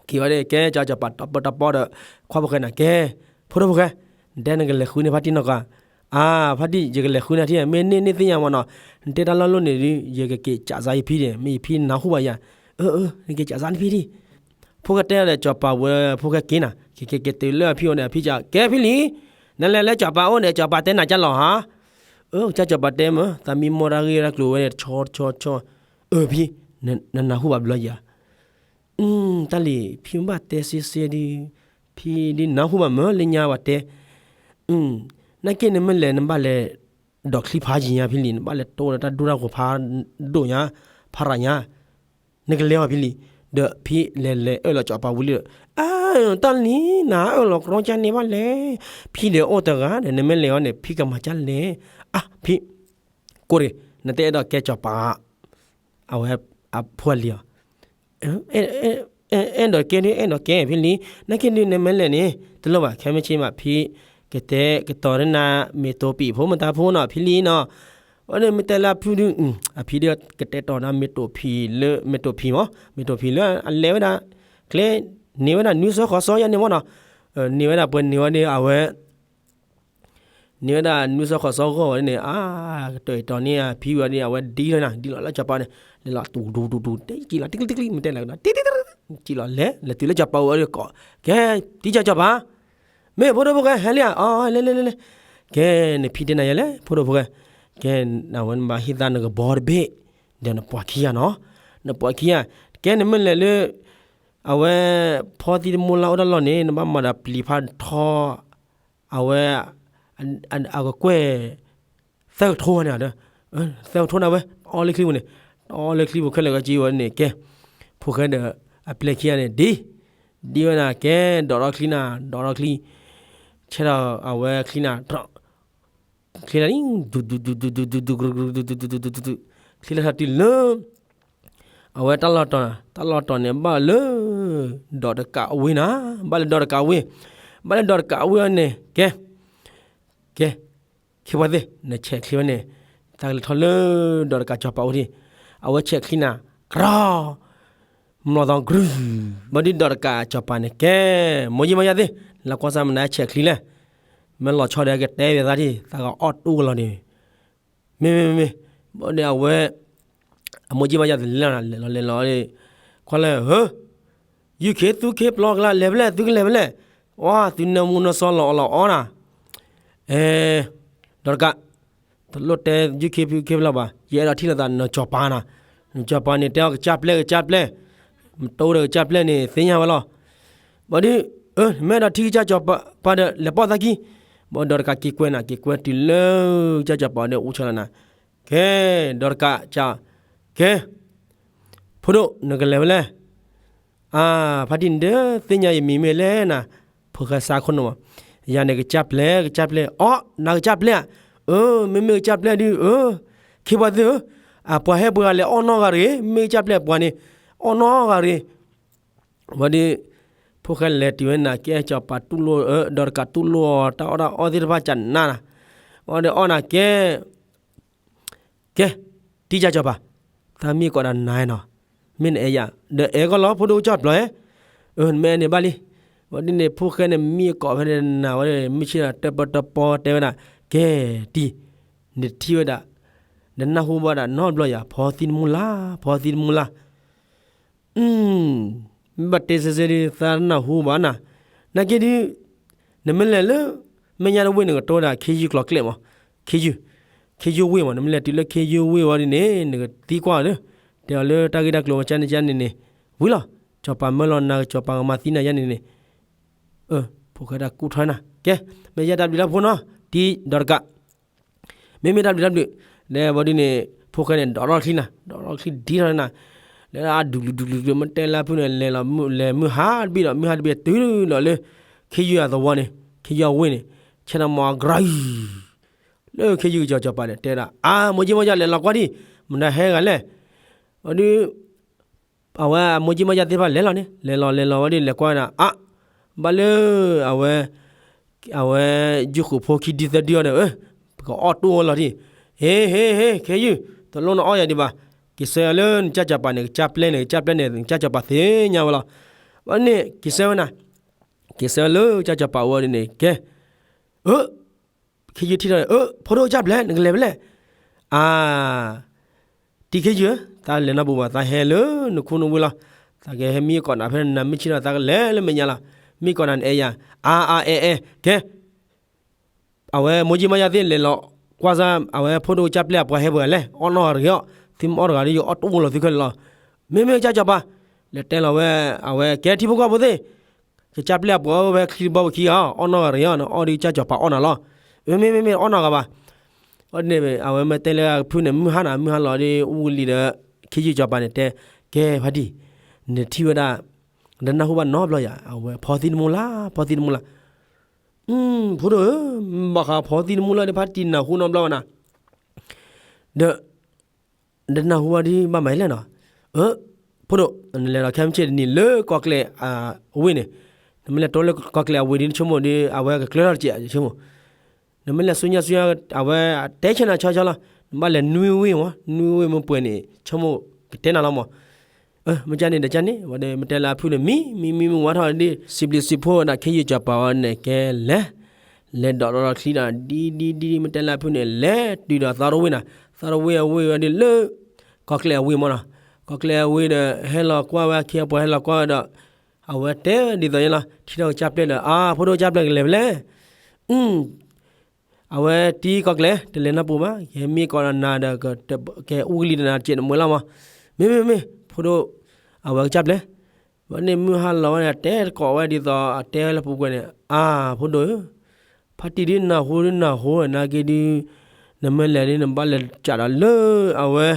က့ၤဝဲဒၣ်ကဲ ကၠီစီၤပၤတီပၢတီပီဒီး ခွါဖိၣ်ဃဲန့ၣ် ကဲ ဖိဒိၣ်ဖိၣ်ဃဲ, နတဲနကလဲၤဃုန့ၢ်ဖါတံၢ်နီၢ်ကီၢ်, အါ, ဖါတံၢ် ယကလဲၤဃုနၤထံၣ်, မ့ၢ်န့ၢ်န့ၢ်သ့ၣ်ညါမးနီၤ, နတဲတၢ်လီၢ်လီၢ်န့ၣ်ဒီး ယကက့ၤကးစါယဖံဒီး မ့ၢ်ယဖံနၢ်ဟူဘၣ်ယၤ, အၢ အၢ နက့ၤကးစါနဖံထံၣ်, ဖိၣ်ဃဲတဲဒီး စီၤပၤဝဲ ဖိၣ်ဃဲက့ၤနၤ, က့ၤက့ၤက့ၤတုၤလၢအဖံအိၣ်န့ၣ် အဖံကး ကဲဖံလံ, နလဲၤလၢစီၤပၤအိၣ်န့ၣ် စီၤပၤတဲနၤကၢ်လီၤဟါ, အၢ ကစၢ်စီၤပၤတဲမ့ၢ် သးမံမီၢ်တၢ်ဂ့ၢ်တၢ်ကျိၤဝဲန့ၣ် ဆီဆီဆီ, အၢ ဖံ, နနၢ်ဟူဘၣ်ဘျီယၤ တၢ်လံၤ ဖံမ့ၢ်ဘၣ်တဲစ့စ့ဒီး, ဖံဒ်နၢ်ဟူဘၣ်မ့ၢ်လၢညါဘၣ်တဲ, နာ်က့နမ့ၢ်လဲၤ နဘၣ်လဲၤဒိးချံဖးယံၤညါဖံလံ, နဘၣ်လဲၤတိဒီးတၢ်ဒူၣ်တၢ်ဃိၤဖးဒိၣ်ညါ, ဖးရၤညါ, နကလဲၤအီၤဖံလံ, ဒီးဖံလဲၤလဲၤအၢၣ်လီၤစီၤပၤဝံၤလံဒီး, အၢ တၢ်လံၤ နအၢၣ်လီၤကြီကၢ်န့ၣ်ဘၣ်လဲၣ်, ဖံဒီးအိၣ်တဂၤဒီး နမ့ၢ်လဲၤအီၤန့ၣ် ဖံကမၤကၢ်လဲၣ်, အၢ ဖံ, ကိးတဂ့ၤ နတအဲၣ်ဒိးကဲစီၤပၤ အဝဲအဖိအလံၤအီၤ, အဲၣ်ဒိးကဲဒုး အဲၣ်ဒိးကဲဖံလံ, နာ်က့ဒုးနမ့ၢ်လဲၤန့ၣ် တလိၣ်ဘၣ် ခဲမုၢ်ဆ့ၣ်မး ဖံကတဲကတီၤဒ်နၤ မ့ၢ်တိာ်ပံာ်ဖိမတၤဖိနီၤ ဖံလံနီၤ, အဝဲန့ၣ်မ့ၢ်တဲလၢအဖုဒုး, အဖံဒုးကတဲတီၤဒီးမ့ၢ်တိာ်ဖံလၢ မ့ၢ်တိာ်ဖံမး မ့ၢ်တိာ်ဖံလၢအလဲၤဝဲဒၣ်, ကျဲ န့ၢ်ဝဲဒၣ်နွံစီၤဃိးစီၤယါန့ၣ်မးနီၤ, န့ၢ်ဝဲဒၣ်ပှဲၤန့ၢ်ဝဲဒၣ်အဝဲ န့ၢ်ဝဲဒၣ်နွံစီၤဃိးစီၤဂီၢ်ဝဲန့ၣ် အါ ကတၢၢ်အံၤတီၤန့ၣ် အဖံဝဲန့ၣ် အဝဲဒ်လီၤနၤ ဒ်လီၤလၢစီၤပၤန့ၣ် လဲၤလီၤတူၢ်တူၢ်တူၢ်တူၢ် တဲကံလီၤ တံကျံတံကျံ မ့ၢ်တဲလဲၣ်ကဒီး တံတံတံ ကံလီၤလဲၤ လဲၤတုၤလၢစီၤပၤအိၣ်ဝဲဒီးကိး ကဲ တံကၢ်စီၤပၤ မ့ၢ်ဖိဒိၣ်ဖိၣ်ဃဲ ဟဲလံဧါ အီၤ လဲၤလဲၤလဲၤလဲၤ ကဲ နဖံတဲနၤယဲလဲၣ် ဖိဒိၣ်ဖိၣ်ဃဲ ကဲ အဝဲနဘၣ်ဟ့ၣ်သးနကဘီတဘ့ၣ် ဒီးနပှၤခံဂၤနီၤ နပှၤခံဂၤ ကဲ နမ့ၢ်လဲၤလၢ အဝဲ ဖီသံတမူလၢအိၣ်တၢ်လီၢ်န့ၣ် နဘၣ်မၤဒီးပျံၤဖးထီ အဝဲ အကကွဲၢ် သၢကထိန့ၣ်ဒီး သၢကထိန့ၣ်ဝဲ တအီလၢချံပူၤန့ၣ် တအီလၢချံပူၤခဲလၢာ်ကစံဝဲန့ၣ် ကဲ ဖိၣ်ဃဲဒီး အပျဲၢ်ခံဂၤန့ၣ် ဒ် ဒ်ဝဲဒၣ်ကဲ ဒိးထီၣ်ချံနၤ ဒိးထီၣ်ချံ ဆဲထီၣ်အဝဲချံနၤ ချံလၢ ဒူဒူဒူဒူဒူဒူဒူ ချံလၢထီၣ်တုၤလၢ အဝဲတၢ်လီၢ်တီၤ တၢ်လီၢ်တီၤန့ၣ် ဘၣ်လၢ ဒီးတကးအဝ့ၢ်နၤ ဘၣ်လၢဒီးတကးအဝ့ၢ် ဘၣ်လၢဒီးတကးအဝ့ၢ်န့ၣ် ကဲ ကဲ ခ့ပှၤသ့ၣ် နဆဲးချံဝဲန့ၣ် သးကလဲၤထီၣ်လၢဒီးတကးစီၤပၤအိၣ်ထံၣ် အဝဲဆဲးချံနၤ ကြီ မျိာ်သီ ကြု ဘၣ်ဒုးဒီးတကးစီၤပၤန့ၣ် ကဲ မိၢ်ယံမါယါသ့ၣ် လၢကွၢ်စၢ်မနုၤဆဲးချံလဲၣ် မ့ၢ်လီၤဆီဒီးကတဲဝဲသးထံၣ် သးကအီၣ်တူၢ်ကလီၤန့ၣ် မ့မ့မ့မ့ ဘၣ်ဒီးအဝဲ အမိၢ်ယံမါယါသ့ၣ်လဲၤလီၤလဲၤလီၤလဲၤလီၤ ခွါလၢ ဟၢ ယုၢ်ခ့သူခ့ပျီကလါလဲၤဖဲလဲၣ် သုကလဲၤဖဲလဲၣ် ဝါ သုနၢမူနၢစီလီၤအီၣ်လီၤအီနၤ အဲ ဒီးတကး တလိၣ်တဲယုၢ်ခ့ဖုခ့ဖျီဘၣ် ယအဲၣ်ဒိးထံၣ်လိာ်သးနစီၤပၤနၤ နစီၤပၤန့ၣ် တဲအီၤကစၢ်ပျဲၢ်ကစၢ်ပျဲၢ် မတိဒီးကစၢ်ပျဲၢ်န့ၣ် သ့ၣ်ညါဝဲလီၤ ဘၣ်ဒီး အၢ မ့ၢ်အဲၣ်ဒိးထံၣ်ကစၢ်စီၤပၤဒီး လဲၤပိာ်သးခံ ဘၣ်ဒီးတကးက့ၤကွဲနၤ က့ၤကွဲတုၤလၢ ကစၢ်စီၤပၤဒီးအိၣ်ဆီလီၤနၤ ကဲ ဒီးတကး ကဲ ဖိဒိၣ် နကလဲၤဖဲလဲၣ် အါ ဖါတံၢ်န့ၣ်ဒီး သ့ၣ်ညါယမံၤမ့ၢ်လဲၣ်နၤ ဖိၣ်ဃဲစးခိၣ်နူာ်မး ယၤန့ၣ်ကစၢ်ပျဲၢ် ကစၢ်ပျဲၢ် အီၣ် နၤကစၢ်ပျဲၢ်ဧါ အၢ မ့မ့ၢ်ကစၢ်ပျဲၢ်ဒုး အၢ ခ့ပှၤသ့ၣ်ဧၢ အပှၤဟဲပှၤဂၤလဲၤအီၣ်နီတဂၤတဂ့ၤ မ့ၢ်ကစၢ်ပျဲၢ်ပှၤန့ၣ် အီၣ်နီတဂၤတဂ့ၤ ဘၣ်ဒီး ဖိၣ်ဃဲလဲၤတုၤဝဲနၤ ကဲစီၤပၤတူၢ်လိာ် ဒီးတကးတူၢ်လိာ်အီၤ တၢ်အီၣ်တၢ်အီသ့ၣ်တဖၣ်ကနၣ်နၤ ဘၣ်ဒီးအီၣ်နၤကဲ ကဲ တံကၢ်စီၤပၤ သးမံကီးဒၣ်နၤနီၤ မ့ၢ်နအဲၣ်ယၤ ဒီးအဲၣ်ကီးလီၤ ဖိဒိၣ်ကစၢ်ပျီဧၢ အၢ နမ့ၢ်အဲၣ်န့ၣ်ဘၣ်လံ ဝဲဒ်န့ၣ် ဖိၣ်ဃဲန့ၣ်မံကီးဖဲန့ၣ်နၤဝဲ မုၢ်ဆ့ၣ်ဒီးတပၢတပီတဲဝဲဒၣ် ကဲ တံ နထံၣ်ဝဲဒၣ် နနၢ်ဟူဘၣ်ဒၣ်နီတဘျီယၤ ဖီသံတမူလါ ဖီသံတမူလါ မ့ၢ်ဘၣ်တဲစ့စ့ဒီး သးနၢ်ဟူဘၣ်နၤ နာ်က့ဒုး နမ့ၢ်လဲၤလၢ မဲာ်ညါတဝ့ၢ်န့ၣ် ကတိၤဝဲဒၣ်ခ့ယုၢ်ကျိၤကျဲမး ခ့ယုၢ် ခ့ယုၢ်ဝ့ၢ်မး နမ့ၢ်လဲၤတုၤလၢခ့ယုၢ်ဝ့ၢ်ဝဲဒ်န့ၣ် နကသံကွၢ်ဒီး တဲအီၤလၢတၢ်ဂ့ၢ်တၢ်ကျိၤဝဲကန့ၣ်ကန့ၣ်န့ၣ် ဝံၤလီၤ စီၤပၤမၢလီၤနၤ စီၤပၤကမၤသံနၤယါန့ၣ်န့ၣ် ဖိၣ်ဃဲတၢ်ကူၣ်ထီနၤ ကဲ မ့ၢ်ယဲတၢ်ဘျုးတၢ်ဖှိၣ်နီၤ တံၤဒီးတကး မ့မ့ၢ်တၢ်ဘျုးတၢ်ဘျုး ဒီးဘၣ်ဒ်န့ၣ် ဖိၣ်ဃဲန့ၣ် ဒိးထီၣ်ချံနၤ ဒိးထီၣ်ချံဒ်ထီၣ်နၤ လဲၤဒၣ်ဒူၣ်ကလုာ်ဒူၣ်ကလုာ် မ့ၢ်တဲလၢဖုန့ၣ် လဲၤလီၤ လဲၤမုၢ်ဟါတဘ့ၣ်ဒီး မုၢ်ဟါတဘ့ၣ်တုၤလီၤလၢ ခ့ယုၢ်အသဝီန့ၣ် ခ့ယုၢ်အဝ့ၢ်န့ၣ် ဆဲးထီၣ်မၤအီၤကြၤအံၤ လၢခ့ယုၢ်ကစီၤစီၤပၤန့ၣ် တဲဒၣ် အါ မိၢ်ကၠံမီၢ်ယါ လဲၤလီၤကွၢ်ဒံး မတၤဟဲဂၤလဲၣ် ဘၣ်ဒုး အဝဲအမိၢ်ကၠံမီၢ်ယါသ့ၣ်တဖၣ်လဲၤလီၤန့ၣ် လဲၤလီၤလဲၤလီၤဝဲဒၣ် လဲၤကွၢ်ဝဲဒၣ် အါ ဘၣ်လၢ အဝဲ အဝဲ ယုၢ်ဃုာ်ဖိခံဒုသၢဒုအီၤဒီး ပကအီၣ်တိၢ်ဝဲလီၤဒံး ဟ့ ဟ့ ဟ့ ခ့ယုၢ် တလိၣ်နအီၣ်ယၤဒံးဘၣ် က့ၤဆှၢလၢနကစၢ်စီၤပၤန့ၣ် ကစၢ်ပျဲၢ်န့ၣ် ကစၢ်ပျဲၢ်န့ၣ် နကစၢ်စီၤပၤသ့ၣ်ညါဝဲလီၤ ဘၣ်န့ၣ် က့ၤဆှၢဝဲနၤ က့ၤဆှၢလၢကစၢ်စီၤပၤအအိၣ်ဒ်န့ၣ် ကဲ အၢ ခ့ယုၢ်ထံၣ်ထီၣ်န့ၣ် အၢ ဖိဒိၣ်ကၢ်ပျဲၢ် နကလဲၤဖဲလဲၣ်, အါ တံၤခ့ယုၢ်ဧၢ, သးလဲၤနီတပူၤဘၣ်, သးဟဲလၢနခူနဝ့ၢ်လီၤ. သးကဟဲမံကီးနၤဖဲနၤ မ့ၢ်ဆ့ၣ်နီၤသးကလဲၤလၢမဲာ်ညါလီၤ. မ့ၢ်ကီးနၤန့ၣ် အဲၣ်ယၤ, အါအါအဲၣ်အဲၣ်, ကဲ အဝဲမိၢ်ကၠံမါယါသ့ၣ်လဲၤလီၤကွၢ်စၢ် အဝဲဖိဒိၣ်ကၢ်ပျဲၢ်အပှၤဟဲပှဲၤဂၤလဲၣ်, အီၣ်နီၢ်ဂၤတဂ့ၤအီၤ, သုမ့ၢ်အီၣ်တဂၤဒီး ယအီၣ်တအိၣ်လီၤသုခဲလၢာ်လီၤ. မ့မ့ၢ်ကၢ်စီၤပၤ လဲၤတဲလီၤဝဲ အဝဲကဲထံဖိကီၢ်ဖိသ့ၣ် ကစၢ်ပျဲၢ်အပှၤအိၣ်ဝဲချံတဘီပခံဂၤ, အီၣ်နီၢ်ဂၤတဂ့ၤအီၤ, နအီၣ်ဒီးကစၢ်စီၤပၤအီၣ်နၤလီၤ. မ့မ့ၢ်မ့မ့ၢ်အီၣ်နီၢ်ဂၤဘၣ်. အန့ၣ် အဝဲမ့ၢ်တဲလၢဖုၣ်န့ၣ် မုၢ်ဟါနၤ မုၢ်ဟါလီၤဒီး အူကလံၤဒီး ခ့ယုၢ်စီၤပၤန့ၣ်တဲ, ကဲဖါတံၢ်, နထံၣ်ဝဲဒၣ်ဒီးနၢ်ဟူဘၣ်နီတဘျီယၤ, အဝဲဖီသံတမူလၢ် ဖီသံတမူလၢ်. ဖိဒိၣ်ဧၢ, ဘၣ်ဃးဖီသံတမူလၢ်ဒီး ဖါတံၢ်နၢ်ဟူနီတဘျီဘၣ်နၤ, ဒီး ဒီးနၢ်ဟူဝဲဒ်ဘၣ်မၤလဲၣ်နီၤ. အၢ ဖိဒိၣ်, နလဲၤဒီးခဲမုၢ်ဆ့ၣ်တနံၤလၢကီၢ်ကျဲအဝ့ၢ်န့ၣ်, နမ့ၢ်လဲၤတိလၢကီၢ်ကျဲအဝ့ၢ်ဒီး နဆိကမိၣ်ဒီး အဝဲကကျၢထီၣ်တစဲး ဆိကမိၣ်, နမ့ၢ်လဲၤဆူညါဆူညါ အဝဲတဲဆၢနၤဆီဆီလီၤ. နဘၣ်လဲၤနွံဝ့ၢ်မး, နွံဝ့ၢ်မ့ၢ်ပှဲၤန့ၣ် ဆိကမိၣ်ကတဲနၤလီၤမး. အၢ မ့ၢ်ကန့ၣ်ဒီးကန့ၣ်, ဝဲဒီးမ့ၢ်တဲလၢအဖုၣ်န့ၣ် မံ မံမံမံဝါထီၣ်ဒီး စံးဘျုးစံးဖှိၣ်ဝဲဒၣ်ခ့ယုၢ်စီၤပၤဝဲန့ၣ် ကဲလဲၤ လဲၤဒီးဒီးချံဒီး ဒ်ဒ်ဒ်ဒ် မ့ၢ်တဲလၢအဖုၣ်န့ၣ် လဲၤတုၤဒီးသီတဝ့ၢ်နၤ, သီတဝ့ၢ်အဝ့ၢ်ဝဲဒ်လၢ ကီၢ်ကျဲအဝ့ၢ်မးနီၤ, ကီၢ်ကျဲအဝ့ၢ်ဒီး ဟဲလီၤကွၢ်ဝဲအခ့အပှၤ ဟဲလီၤကွၢ်ဝဲဒီး အဝဲတဲဒ်သိးန့ၣ်လီၤ. ထံၣ်ထီၣ်ကစၢ်ပျဲၢ်ဒီး အါ ဖိဒိၣ်ကစၢ်ပျဲၢ်ကလဲၤဖဲလဲၣ်. အဝဲတံၤကီၢ်ကျဲ တလဲၤနီတပူၤဘၣ်, ကဟဲမံကီးနၤဒီး ကဟဲအူကလံၤဒီးနၤတစဲးနမှဲလီၤမး. မ့မ့ၢ်မ့မ့ၢ် ဖိဒိၣ် အဝဲကစၢ်ပျဲၢ် ဝဲန့ၣ်မုၢ်ဟါလီၤဝဲန့ၣ် တဲတကိးဝဲဒ်သိး အတဲဝဲလၢပူၤကွံာ်န့ၣ်, အါ ဖိဒိၣ်ဧၢ, ဖါတံၢ်ဒ်နၢ်ဟူဒ်နၢ်ဟူနာ်က့ဒုး, နမ့ၢ်လဲၤဒ်နဘၣ်လဲၤကးဒီးလၢအဝဲ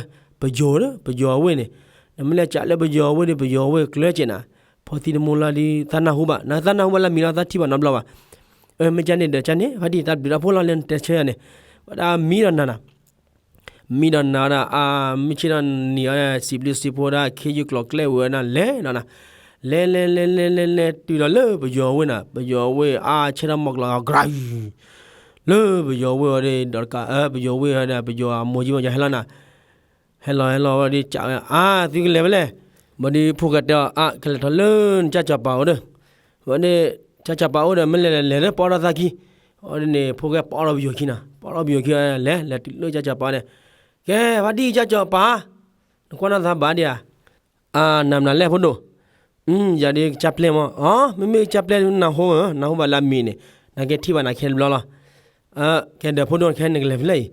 ပယီၤဒီး ပယီၤအဝ့ၢ်န့ၣ်, နမ့ၢ်လဲၤကးလၢပယီၤအဝ့ၢ်ဒီး ပယီၤအဝ့ၢ်ကျၢစဲးနၤ, ဖီသံတမူလၢ်ဒီး သးနၢ်ဟူဘၣ်, နသးနၢ်ဟူဘၣ်လၢမံၤလီၤ သးထံၣ်ဘၣ်နီတဘျီဘၣ်. အၢ မ့ၢ်ကန့ၣ်ဒီးကန့ၣ် ဖါတံၢ် တၢ်ဘျုးတၢ်ဖှိၣ်လီၤလၢနတဲဆၢယၤန့ၣ်, ဝဲဒၣ်မံဒီးနၤနၤ မံဒီးနၤဒီး အါ မုၢ်ဆ့ၣ်ဒီးနံၤအီၤဒီး စံးဘျုးစံးဖှိၣ်ဒၣ် ခ့ယုၢ်ကျိၤကျဲဝဲဒၣ်လဲၤဒီးနၤ, လဲၤလဲၤလဲၤလဲၤလဲၤလဲၤတုၤဒီးလၢပယီၤဝ့ၢ်နၤ, ပယီၤဝဲအါ ဆဲထီၣ်မီၢ်ကျီၤဂၤရၤ, လၢပယီၤဝ့ၢ်အီၤဒီး ဒီးတကး ပယီၤဝ့ၢ်အီၤဒီး ပယီၤအမိၢ်ကၠံမါယါဟဲလီၤနၤ, ဟဲလီၤဟဲလီၤဝဲဒီး ကးဝဲ အါ သုကလဲၤဖဲလဲၣ်, ဘၣ်ဒီးဖိၣ်ဃဲတဲအီၤ အါ ကလဲၤထီၣ်လၢနကၢ်စီၤပၤအိၣ်ဒီး, ဝဲဒီး ကၢ်စီၤပၤအိၣ်ဒီး မ့ၢ်လဲၤလဲၤလၢပအီၣ်ဒီးသးခံ, ဝဲဒ်န့ၣ် ဖိၣ်ဃဲပအီၣ်ဒီးပယီၤခံနၤ, ပအီၣ်ဒီးပယီၤခံ လဲၤ လဲၤတုၤလၢကၢ်စီၤပၤန့ၣ်, ကဲ ဖါတံၢ်ကၢ်စီၤပၤ, နကွၢ်နီၢ်သးဘၣ်ဒံးဧါ, အါ နၤမနုၤလဲၣ်ဖိဒိၣ်, ယၤဒ်ကစၢ်ပျဲၢ်မး, အီ မ့မ့ၢ်ကစၢ်ပျဲၢ်နၢ်ဟူဧါ, နၢ်ဟူဘၣ်လၢအမံၤန့ၣ်, နကဲထံၣ်ဘၣ်နၤခဲတဘျီလီၤ. ကဲဒီးဖိဒိၣ်ခဲနကလဲၤဖဲလဲၣ်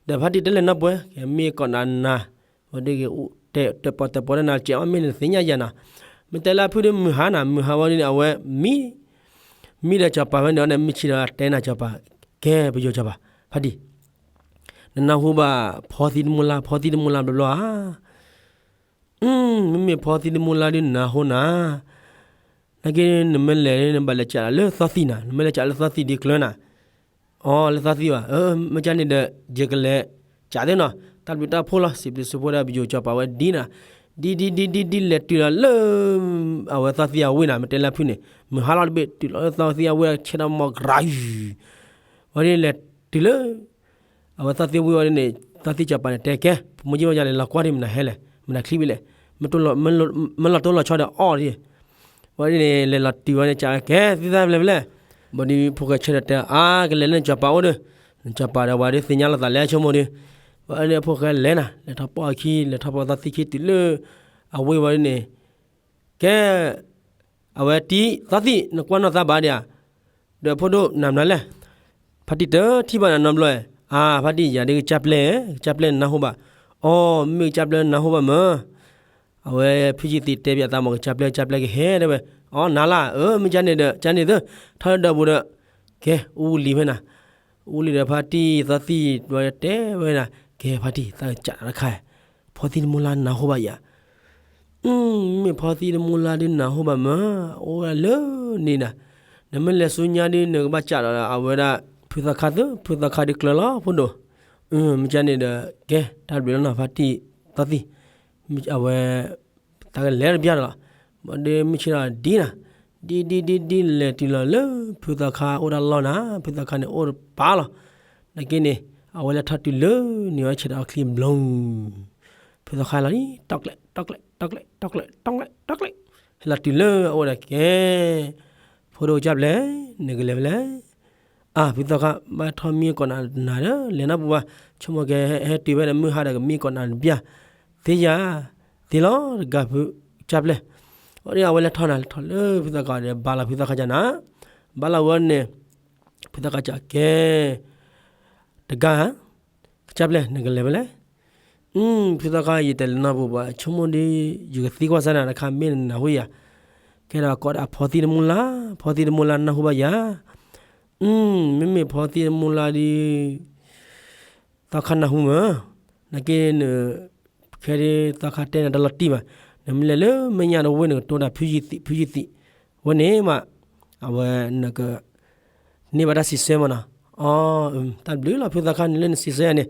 အံၤ, ဒီးဖါတံၢ်တလဲၤနီတပူၤ, ကဲမ့ၢ်ကီးနၤနၤ, ဝဲဒ်က့ၤ တဲပီၣ်တဲပီၣ်ဒီးနၤတစဲးအီၤ မ့ၢ်နသ့ၣ်ညါယၤနၤ, မ့ၢ်တဲလၢအဖုၣ်ဒီးမုၢ်ဟါနၤ, မုၢ်ဟါဝဲဒ်န့ၣ် အဝဲမံ မံဒီးစီၤပၤဖဲန့ၣ်အီၤန့ၣ် မုၢ်ဆ့ၣ်ဒီးတဲနၤစီၤပၤ, ကဲပယီၤစီၤပၤ, ဖါတံၢ်, နနၢ်ဟူဘၣ်ဖီသံတမူလၢ် ဖီသံတမူလၢ်ဘျီဘျီဧါ, မ့မ့ၢ်ဖီသံတမူလၢ်ဒ်နၢ်ဟူနၤ, နာ်က့နမ့ၢ်လဲၤ နဘၣ်လဲၤကးလၢသီသံၣ်နၤ, နမ့ၢ်လဲၤကးလၢသီသံၣ်ဒ်ကျၢနၤ, အီ လၢသီသံၣ်ဘၣ်, မ့ၢ်ကန့ၣ်ဒီး ယကလဲၤကးသ့နီၤ, တၢ်ဘျုးတၢ်ဖှိၣ်လီၤ စံးဘျုးစံးဖှိၣ်ဒီးပယီၤစီၤပၤဝဲဒ်နၤ, ဒ်ဒ်ဒ်ဒ်ဒ်လဲၤတုၤလီၤလၢ အဝဲသီသံၣ်အဝ့ၢ်နၤ, မ့ၢ်တဲလၢအဖုၣ်န့ၣ် မုၢ်ဟါလီၤတဘ့ၣ် တုၤလီၤလၢသီသံၣ်အဝ့ၢ် ဆဲထီၣ်မီၢ်ကရၤ ဝဲဒ်လဲၤတုၤလၢ အဝဲသီသံၣ်ဝ့ၢ်ဝဲဒ်န့ၣ် သီသံၣ်စီၤပၤန့ၣ်တဲကဲ ပမိၢ်ကၠံမါယါလဲၤလီၤကွၢ်ဒံးမနုၤဟဲလဲၣ် မနုၤချံဘ့ၣ်လဲၣ်, မ့ၢ်လီၤတိၢ်လီၤဆီဒီးအီၣ်ဒံး, ဝဲဒ်န့ၣ် လဲၤလီၤတုၤဝဲန့ၣ် ကးဝဲကဲ သုသးဖျဲၣ်ဖဲလဲၣ်, ဘၣ်ဒီးဖိၣ်ဃဲဆၢထၢၣ်တဲအါ ကလဲၤလၢနစီၤပၤအိၣ်ဒီး, နစီၤပၤဒီးဝဲဒ်သ့ၣ်ညါလိာ်သးလၢအဆိကမိၣ်ဒီး, ဝဲဒ်ဖိၣ်ဃဲလဲၤနၤ လဲၤထီၣ်ပီၣ်အခံ လဲၤထီၣ်ပီၣ်သီသံၣ်ခံတုၤလၢ အဝ့ၢ်ဝဲဒ်န့ၣ် ကဲ အဝဲတံၤသီသံၣ် နကွၢ်နီၢ်သးဘၣ်ဒံးဧါ, ဒီးဖိဒိၣ်နၤမနုၤလဲၣ်, ဖါတံၢ်တထံၣ်ဘၣ်နၤနီတဘျီဧါ, အါ ဖါတံၢ်ယၤဒ်ကစၢ်ပျဲၢ်, ကစၢ်ပျဲၢ်နၢ်ဟူဘၣ်, အီ မ့ၢ်ကစၢ်ပျဲၢ်နၢ်ဟူဘၣ်မၢ်, အဝဲဖုၣ်ကံသံးတဲပၠးသးမၢ် ကစၢ်ပျဲၢ် ကစၢ်ပျဲၢ်ကဟဲတဲဝဲ, အီ နၤလၢ အၢ မ့ၢ်ကန့ၣ်ဒီး ကန့ၣ်သု, ထီၣ်လၢဒီးပူၤဒီး, ကဲ အူလံၤဖဲနၤ, အူလံၤဒီးဖါတံၢ်သီသံၣ်ဝဲတဲဝဲဒၣ်, ကဲဖါတံၢ် သးကးနၤတခါ ဖီသံၣ်တမူလၢ်နၢ်ဟူဘၣ်ယၤ, မ့ၢ်ဖီသံၣ်တမူလၢ်ဒ်နၢ်ဟူဘၣ်မၢ်, အိၣ်ဝဲဒၣ်လၢန့ၣ်နၤ, နမ့ၢ်လဲၤဆူညါဒ်နကဘၣ်ကးဒီးအဝဲဒၣ်, ဖုသီခါသု, ဖုသီခါဒ်ကျၢၤလီၤဖိဒိၣ်, မ့ၢ်ကန့ၣ်ဒီး ကဲ တၢ်ဘျုးလီၤနီၤ ဖါတံၢ်သီသံၣ်, အဝဲ သးကလဲၤတဘျီဒီးလီၤ, ဘၣ်ဒီးမုၢ်ဆ့ၣ်ဒီးဒ်နၤ, ဒ်ဒ်ဒ်ဒ်လဲၤတုၤလီၤလၢ ဖုသီခါအိၣ်တၢ်လီၢ်နၤ, ဖုသီခါန့ၣ်အိၣ်တပၤလီၤ, နာ်က့န့ၣ် အဝဲလဲၤထီၣ်တုၤလၢန့ၣ်ဝဲဆဲးဒီးချံဘျီ ဖုသီခါလီၤ, တီၢ်ကျဲး တီၢ်ကျဲး တီၢ်ကျဲး တီၢ်ကျဲး တီၢ်ကျဲး တီၢ်ကျဲး, ဟဲလီၤတုၤလၢအအိၣ်ဒီးကဲ, ဖိဒိၣ်ကစၢ်ပျဲၢ် နကလဲၤဖဲလဲၣ်, အါ ဖုသီခါ ဘၣ်ထီၣ်မံအကိးနၤတနၤဒီး လဲၤနီၢ်ပူၤဘၣ်, ဆိကမိၣ်ကဟဲတုၤဖဲန့ၣ် မုၢ်ဟါဒီးကမံအကိးနၤတဘျီ, သ့ယၤ, သ့လီၤတဂၤဖုကစၢ်ပျဲၢ်, အဝဲလဲၤထီၣ်နၤ လဲၤထီၣ်လၢဖုသီခါဒီး ဘၣ်လီၤဖုသီခါကနၤ, ဘၣ်လီၤဝဲန့ၣ်, ဖုသီခါကကဲ တဂၤဧါ, ကစၢ်ပျဲၢ် နကလဲၤဖဲလဲၣ်, ဖုသီခါ ယတလဲၤနီၢ်ပူၤဘၣ် ဆိကမိၣ်ဒီး ယကသံကွၢ်စၢ်နၤတခါ မ့ၢ်နနၢ်ဟူယၤ, ကဲဒီးကိးဒၣ်ဖီသံတမူလါ, ဖီသံတမူလါနၢ်ဟူဘၣ်ယၤ, မ့မ့ၢ်ဖီသံတမူလါဒီး သီခါနၢ်ဟူမ့ၢ်, နာ်က့န ခဲဒ်သီခါတဲနၤတၢ်လီၤတံၢ်ဘၣ်, နမ့ၢ်လဲၤလၢမဲာ်ညါတဝ့ၢ်န့ၣ် ကတိၤတၢ်ဖုယံၤသံး ဖုယံၤသံး, ဝဲန့ၣ်မး, အဝဲနက န့ၢ်ဘၣ်တၢ်စံးဆၢမ့ၢ်နီၤ, အီ တၢ်ဘျုးလီၤဖုသီခါန့ၣ်လၢနစံးဆၢယၤန့ၣ်,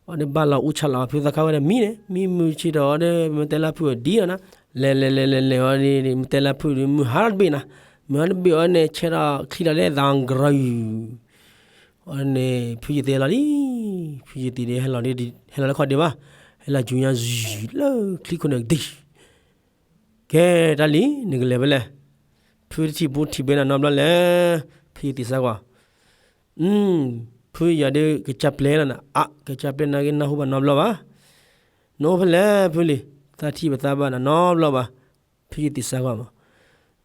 အီဒီးဘၣ်လီၤအူဆါလီၤဖုသီခါဝဲဒီးမံန့ၣ် မံမုၢ်ဆ့ၣ်ဒီးအီဒီး မ့ၢ်တဲလၢဖုအီၤဒ်နီၤနီၤ, လဲၤလဲၤလဲၤလဲၤလဲၤအီၤဒီး မ့ၢ်တဲလၢဖုဒီး မုၢ်ဟါတဘ့ၣ်နီၤ, မုၢ်ဟါတဘ့ၣ်အီၤန့ၣ် ဆဲးထီၣ်ချံလီၤလၢသးကရၢ အီၤန့ၣ် ဖုယံၤသံးလီၤလံ, ဖုယံၤသံးဒီး ဟဲလီၤလၢခီၣ်ဒံးဘၣ်, ဟဲလီၤယူၤညါယံၤလၢချံခိၣ်န့ၣ်ဒံး, ကဲတၢ်လံ နကလဲၤဖဲလဲၣ်, ဖုတထံၣ်ဘိထံၣ်ဘဲနၤနီတဘျီလဲၣ်, ဖုယံၤသံးစါကွၢ်, ဖုယံၤဒီးကစၢ်ပျဲၢ်လီၤနၤ, အါ ကစၢ်ပျဲၢ်နာ်က့နၢ်ဟူဘၣ်နီတဘျီဘၣ်, နအိၣ်ဖဲလဲၣ်ဖုလံၤ, သးထံၣ်ပသးဘၣ်နၤနီတဘျီဘၣ်, ဖုယံၤသံးစါကွၢ်မး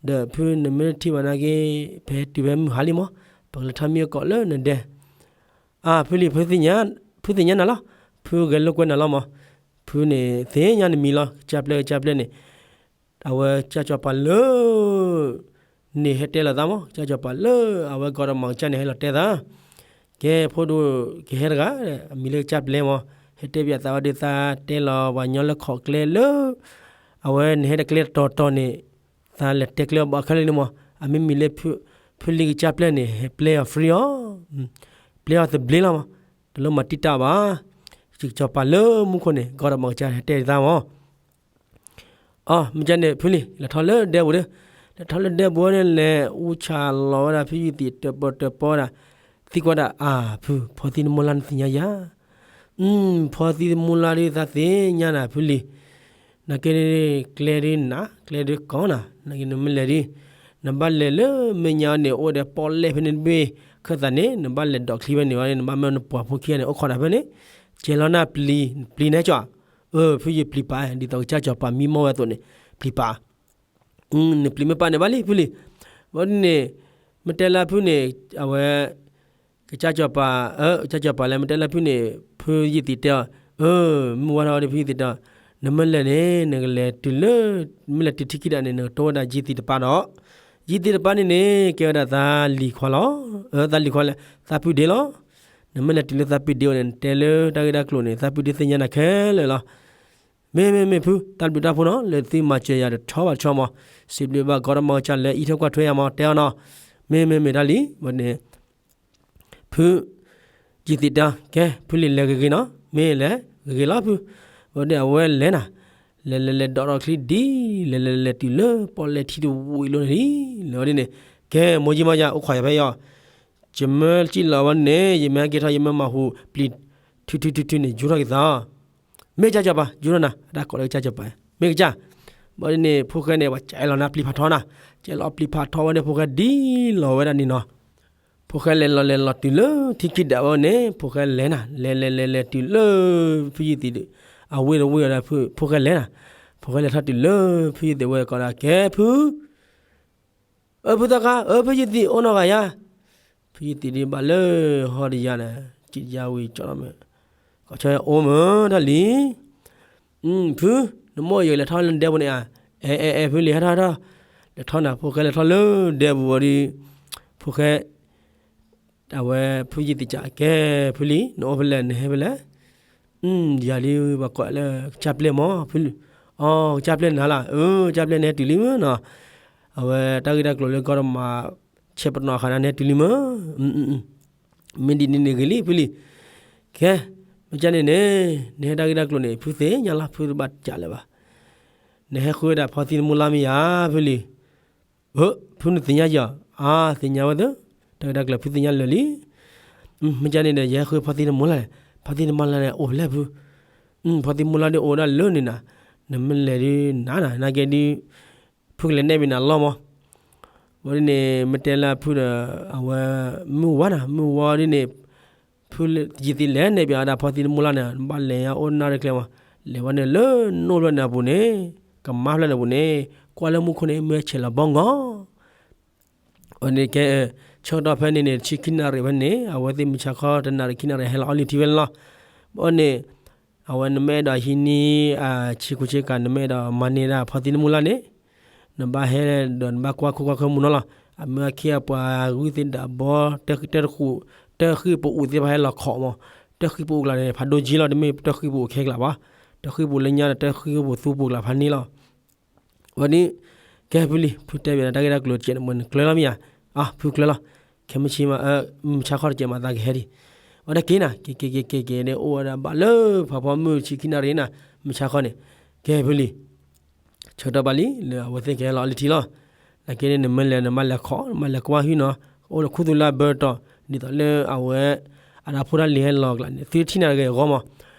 ဒီးဖုနမ့ၢ်တထံၣ်ဘၣ်နာ်က့ ဖဲတုၤဖဲမုၢ်ဟါလံမး, ပကလဲၤထီၣ်မံအကိးလၢနဒဲ, အါ ဖုလံၤ ဖုသ့ၣ်ညါနၤလီၤ, ဖုဂဲၤလိာ်ကွဲနၤလီၤမး, ဖုန့ၣ်သ့ၣ်ညါနမံၤလီၤ, ကစၢ်ပျဲၢ် ကစၢ်ပျဲၢ်န့ၣ်, အဝဲကစၢ်စီၤပၤလၢ န့ၣ်ဟဲတဲလီၤသးမး, ကစၢ်စီၤပၤလၢ အဝဲကီၢ်ဒီးမၤကစၢ်န့ၣ် ဟဲလီၤတဲသး, ကဲဖိဒိၣ်ကဟဲတဂၤ, အမံၤလၢကစၢ်ပျဲၢ်မး, ဟဲတဲဘၣ်သးဝဲဒီးသးတဲလီၤပှၤညီလၢခီၣ်ကျဲလၢ အဝဲန့ၣ်ဟဲတကျဲတတီၤတီၤန့ၣ်, သးလဲၤတဲကျဲအီၤဘၣ်ခဲလၢာ်န့ၣ်မး, အမ့မ့ၢ်လၢ ဖုလံၤကစၢ်ပျဲၢ်န့ၣ် ဟဲပျဲအီၤ free အီၤ, ပျဲအီၤသဘျ့လီၤမး, တလိၣ်မၤတံာ်တာ်ဘၣ်, ကစၢ်စီၤပၤလၢမူခိၣ်န့ၣ် ကီၢ်ဒီးမၤကစၢ်ဟဲတဲသးမး အီ မ့ၢ်ကန့ၣ် ဖုလံၤ လဲၤထီၣ်လၢဒဲပူၤဒီး, လဲၤထီၣ်လၢဒဲပူၤန့ၣ်လဲၤ အူဆၣ်လီၤဝဲဒၣ်ဖုယံၤသံးတပၢၤတပီၤဒၣ်, သံကွၢ်ဒၣ် အါ ဖု ဖီသံတမူလါနသ့ၣ်ညါယၤ, ဖီသံတမူလါဒီးသးသ့ၣ်ညါနၤဖုလံၤ, နာ်က့ ကျဲဒုးနး ကျဲဒုးကီနၤ နာ်က့နမ့ၢ်လဲၤဒုး, နဘၣ်လဲၤလၢမဲာ်ညါန့ၣ် အိၣ်ဒီးပီၣ်လဲၣ်ဖဲန့ၣ်တဘ့ၣ်, ခၢၣ်သးန့ၣ် နဘၣ်လဲၤဒိးချံဖဲန့ၣ်ဝဲန့ၣ် နဘၣ်မၢနပှၤဖိခံဂၤန့ၣ် အိၣ်ခိးနၤဖဲန့ၣ်, ကဲလီၤနၤပျံၤ ပျံၤနဲကၠီ, အၢ ဖုယံၤပျံၤပာ် ဒ်သိးကစၢ်စီၤပၤမံမီၢ်ဝဲအသိးန့ၣ် ပျံၤပာ် နပျံၤမ့ၢ်ပာ်န့ၣ်ဘၣ်လံဖုလံၤ, ဘၣ်ဒ်န့ၣ်, မ့ၢ်တဲလၢဖုန့ၣ်, အဝဲ, ကစၢ်စီၤပၤ, ကစၢ်စီၤပၤလဲၣ် မ့ၢ်တဲလၢဖုန့ၣ် ဖုယံၤသံးတဲအီၤ, အၢ, မုၢ်ဝါထီၣ်ဝဲဒီးဖုယံၤသံးတဲအီၤ, နမ့ၢ်လဲၤန့ၣ် နကလဲၤတုၤလၢ, မ့ၢ်လဲၤတုၤထံခံဒးန့ၣ် နကတိၢ်ဝဲဒၣ်ယံၤသံးတပၤဒီး, ယံၤသံးတပၤန့ၣ်န့ၣ် ကဲဝဲဒၣ်သးလံၤခွါလီၤ, အၢ သးလံၤခွါလဲၣ် သးပုၢ်ဒ့လီၤ, နမ့ၢ်လဲၤတုၤလၢသးပုၢ်ဒ့အအိၣ်န့ၣ် နတဲလၢတၢ်ဂ့ၢ်တၢ်ကျိၤန့ၣ် သးပုၢ်ဒ့သ့ၣ်ညါနၤခဲလၢာ်လီၤ မ့ၢ်မ့ၢ်မ့ၢ်ဖု တၢ်ဘျုးတၢ်ဖှိၣ်နီၤ လၢသုမၤစၢၤယၤတဆီဘၣ်တဆီမး, စံးဘျုးဘၣ်ကီးဒီးမၤကစၢ်လၢအံးထွဲကွၢ်ထွဲယၤမး တဲအီၤနီၤ, မ့ၢ်မ့ၢ်မ့ၢ်တၢ်လံၤ, ဘၣ်န့ၣ်, ဖု, ယံၤသံးတဲ, ကဲ ဖုလံၤလဲၤဂ့ၤဂ့ၤနီၤ, မ့ၢ်လဲၤဂ့ၤဂ့ၤလီၤဖု, ဘၣ်ဒီးအဝဲလဲၤနၤ, လဲၤလဲၤလဲၤဒီးထီၣ်ချံဒ်, လဲၤလဲၤလဲၤတုၤလၢပီၣ်လဲၣ်ထံတဝံၤလီၤန့ၣ်လံ, လၢဒ်န့ၣ်, ကဲ မိၢ်ယံမါယၤ အိၣ်ခိးယၤဖဲအံၤ, ယမ့ၢ်စံၣ်လီၤဝဲန့ၣ် ယမ့ၢ်ဟဲက့ၤထီၣ် ယမ့ၢ်မၤဟူးပျံၤ, ထုထုထုထုန့ၣ် ယူၤထီၣ်က့ၤသး မ့ၢ်ကစၢ်စီၤပၤ ယူၤထီၣ်နၤ အတၢ်ကိးလၢကစၢ်စီၤပၤ, မ့ၢ်ကစၢ်, ဘၣ်ဒ်န့ၣ် ဖိၣ်ဃဲန့ၣ် ပှၤကဲလီၤနၤပျံၤဖးထီနၤ, ကဲလီၤပျံၤဖးထီဝဲန့ၣ် ဖိၣ်ဃဲဒ်လီၤဝဲဒၣ်န့ၣ်နီၤ, ဖိၣ်ဃဲလဲၤလီၤလဲၤလီၤတုၤလၢထံခံဒးဝဲန့ၣ် ဖိၣ်ဃဲလဲၤနၤ လဲၤလဲၤလဲၤလဲၤတုၤလၢ ဖုယံၤသံးဒီး အဝ့ၢ်တဝ့ၢ်အီၤဒီး ဖိၣ်ဃဲလဲၤနၤ, ဖိၣ်ဃဲလဲၤထီၣ်တုၤလၢ ဖုယံၤသံးဝဲကိးဒၣ် ကဲဖု အၢ ဖုသီခါ အၢ ဖုယံၤသံး အိၣ်နီၢ်ဂၤယၤ, ဖုယံၤသံးဒ်ဘၣ်လၢဟီၣ်တယၤန့ၣ် ကံယါဝံၤကၠီလီၤမ့ၢ်, ကီၢ်ဆီအိၣ်မ့ၢ်တၢ်လံၤ, ဖု နမိၢ်ယလဲၤထီၣ်လၢနဒဲပူၤန့ၣ်ဧါ, အဲအဲအဲ ဖုလံၤ ဟဲထီၣ်ဟဲထီၣ်, လဲၤထီၣ်နၤ ဖိၣ်ဃဲလဲၤထီၣ်လၢဒဲပူၤဝံၤဒီး, ဖိၣ်ဃဲ အဝဲ ဖုယံၤသံးကး ကဲ ဖုလံၤ နအိၣ်ဖဲလဲၣ် နဟဲဖဲလဲၣ်, ယၤဒ်ပှၤကိးလၢ ကစၢ်ပျဲၢ်မ့ၢ် ဖုလံၤ, အီ ကစၢ်ပျဲၢ်နၤလၢ်, အၢ ကစၢ်ပျဲၢ်နဟဲတုၤလံမ့ၢ်နီၤ, အဝဲတၢ်ဂ့ၢ်တၢ်ကျိၤလၢကီၢ်ဒီးမၤ ဆဲးပနီၣ်အခါန့ၣ် နဟဲတုၤလံမ့ၢ်, မ့ၢ်ဒ်န့ၣ်န့ၣ်ဂ့ၤလံ ဖုလံၤ, ကဲ မ့ၢ်ကန့ၣ်န့ၣ် နဟဲတၢ်ဂ့ၢ်တၢ်ကျိၤန့ၣ် ဖုသ့ၣ်ညါလီၤ ဖုတဘၣ်ကးလၢၤဘၣ်, နဟဲဃုဝဲဒၣ်ဖီသံနမူလါမ့ၢ်ယၤ ဖုလံၤ အၢ ဖုနသ့ၣ်ညါယၤ, အါ သ့ၣ်ညါဝဲသ့ၣ်, တၢ်ဂ့ၢ်တၢ်ကျိၤဖုသ့ၣ်ညါလၢာ်လံ, မ့ၢ်ကန့ၣ်ဒီး ယဟဲဃုဖီသံနမူလါလဲၣ်, ဖီသံနမူလါန့ၣ် အိၣ်ဖဲလဲၣ်ဖု, ဖီသံမူလါဒ်အိၣ်ဒၣ်လၢန့ၣ်နၤ, နမ့ၢ်လဲၤဒ်နၤနၤ နာ်က့ဒ်, ဖုကလဲၤနဲၣ်ဘၣ်နၤလီၤမး, ဝဲဒ်န့ၣ် မ့ၢ်တဲလၢအဖုဒီး အဝဲမုၢ်ဝါနၤ, မုၢ်ဝါဒ်န့ၣ် ဖုယသံးလဲၤန့ၣ် ပှၤဒၣ်ဖီသံတမူလါန့ၣ် ဘၣ်လဲၤညါအိၣ်နၣ်ရံၣ်ကျဲမး, လဲၤဝဲန့ၣ်လၢနိၣ်ဖျၢၣ်န့ၣ်အပူၤန့ၣ်, ကမါဖျၢၣ်န့ၣ်အပူၤန့ၣ်, ကွၢ်လၢမူခိၣ်န့ၣ် မ့ၢ်ဆဲးလီၤဘီငီ ဝဲန့ၣ်ကဲ, ဆၢကတီၢ်ဖဲန့ၣ်န့ၣ် တဆံခံနၣ်ရံၣ်ဖဲန့ၣ် အဝဲသ့ၣ်မုၢ်ဆါခီတနၣ်ရံၣ်ခံနၣ်ရံၣ် ဟဲလီၤအီလုၢ်ထံဝဲန့ၣ်လီၤ. ဘီန့ၣ် အဝဲနမ့ၢ်အဲၣ်ဒိးဟံးန့ၢ်အဆ့ကူဆ့ကၤ နမ့ၢ်အဲၣ်ဒိးမၤန့ၢ်ဒၣ်ဖီသံတမူလါန့ၣ်, နဘၣ်ဟဲဒီးနဘၣ်ကွၢ်ခိၣ်ကွၢ်ခိၣ်မူနီၤလီၤ. အမ့ၢ်အခ့အပှၤဂုၢ်သ့ၣ်ဒၣ်ဘီ တၢ်ဃံၢ်တၢ်ဃူ, တၢ်ဃံၢ်ပအိၣ်သ့ၣ်တဖၣ်ဟဲလီၤခီမး, တၢ်ဃံၢ်ပအိၣ်ကျါန့ၣ် ဖးဒိၣ်ကံလီၤ တမ့ၢ်တၢ်ဃံၢ်ပအိၣ်ခဲကျါဘၣ်, တၢ်ဃံၢ်ပအိၣ်လၢညါဒီးတၢ်ဃံၢ်ပအိၣ်သူပအိၣ်ကျါဖးန့ၣ်လီၤ. ဝဲဒ် ကဲဖုလံၤ ဖုတဲဘၣ်ဒီးတၢ်ဂ့ၢ်တၢ်ကျိၤတကဲးန့ၣ် မ့ၢ်နကျၢၤလီၤမ့ၢ်ဧါ, အဖုကျၢၤလီၤ, ခဲမုၢ်ဆ့ၣ်မး မုၢ်ဆါခီတကဲးမးသးကဟဲဒံး, ဝဲဒၣ်က့ၤနၤ က့ၤက့ၤက့ၤက့ၤက့ၤန့ၣ် အိၣ်ဝဲဒၣ်ဘၣ်လၢဖးဖီမုၢ်ဆံခံနၣ်ရံၣ်နၤ, မုၢ်ဆါခီန့ၣ်, ကဲဖုလံၤ ဆၢကတီၢ်ဘၣ်လံ လၢအဝဲသ့ၣ်ကဟဲလီၤအီလုၢ်ထံလီၤ. နာ်က့န့ၣ်နမ့ၢ်လဲၤနဘၣ်လဲၤခီ နဘၣ်လဲၤကွၢ်ဟုနီၤ, အိၣ်ဒီးခူသူၣ်လၢအဘၢတီၤ, ဒ်သိးလၢအဝဲ အတၢ်ဖိတၢ်လံၤဟဲလီၤကျါန့ၣ် သုထံၣ်နၤတဂ့ၤအဂီၢ်မး.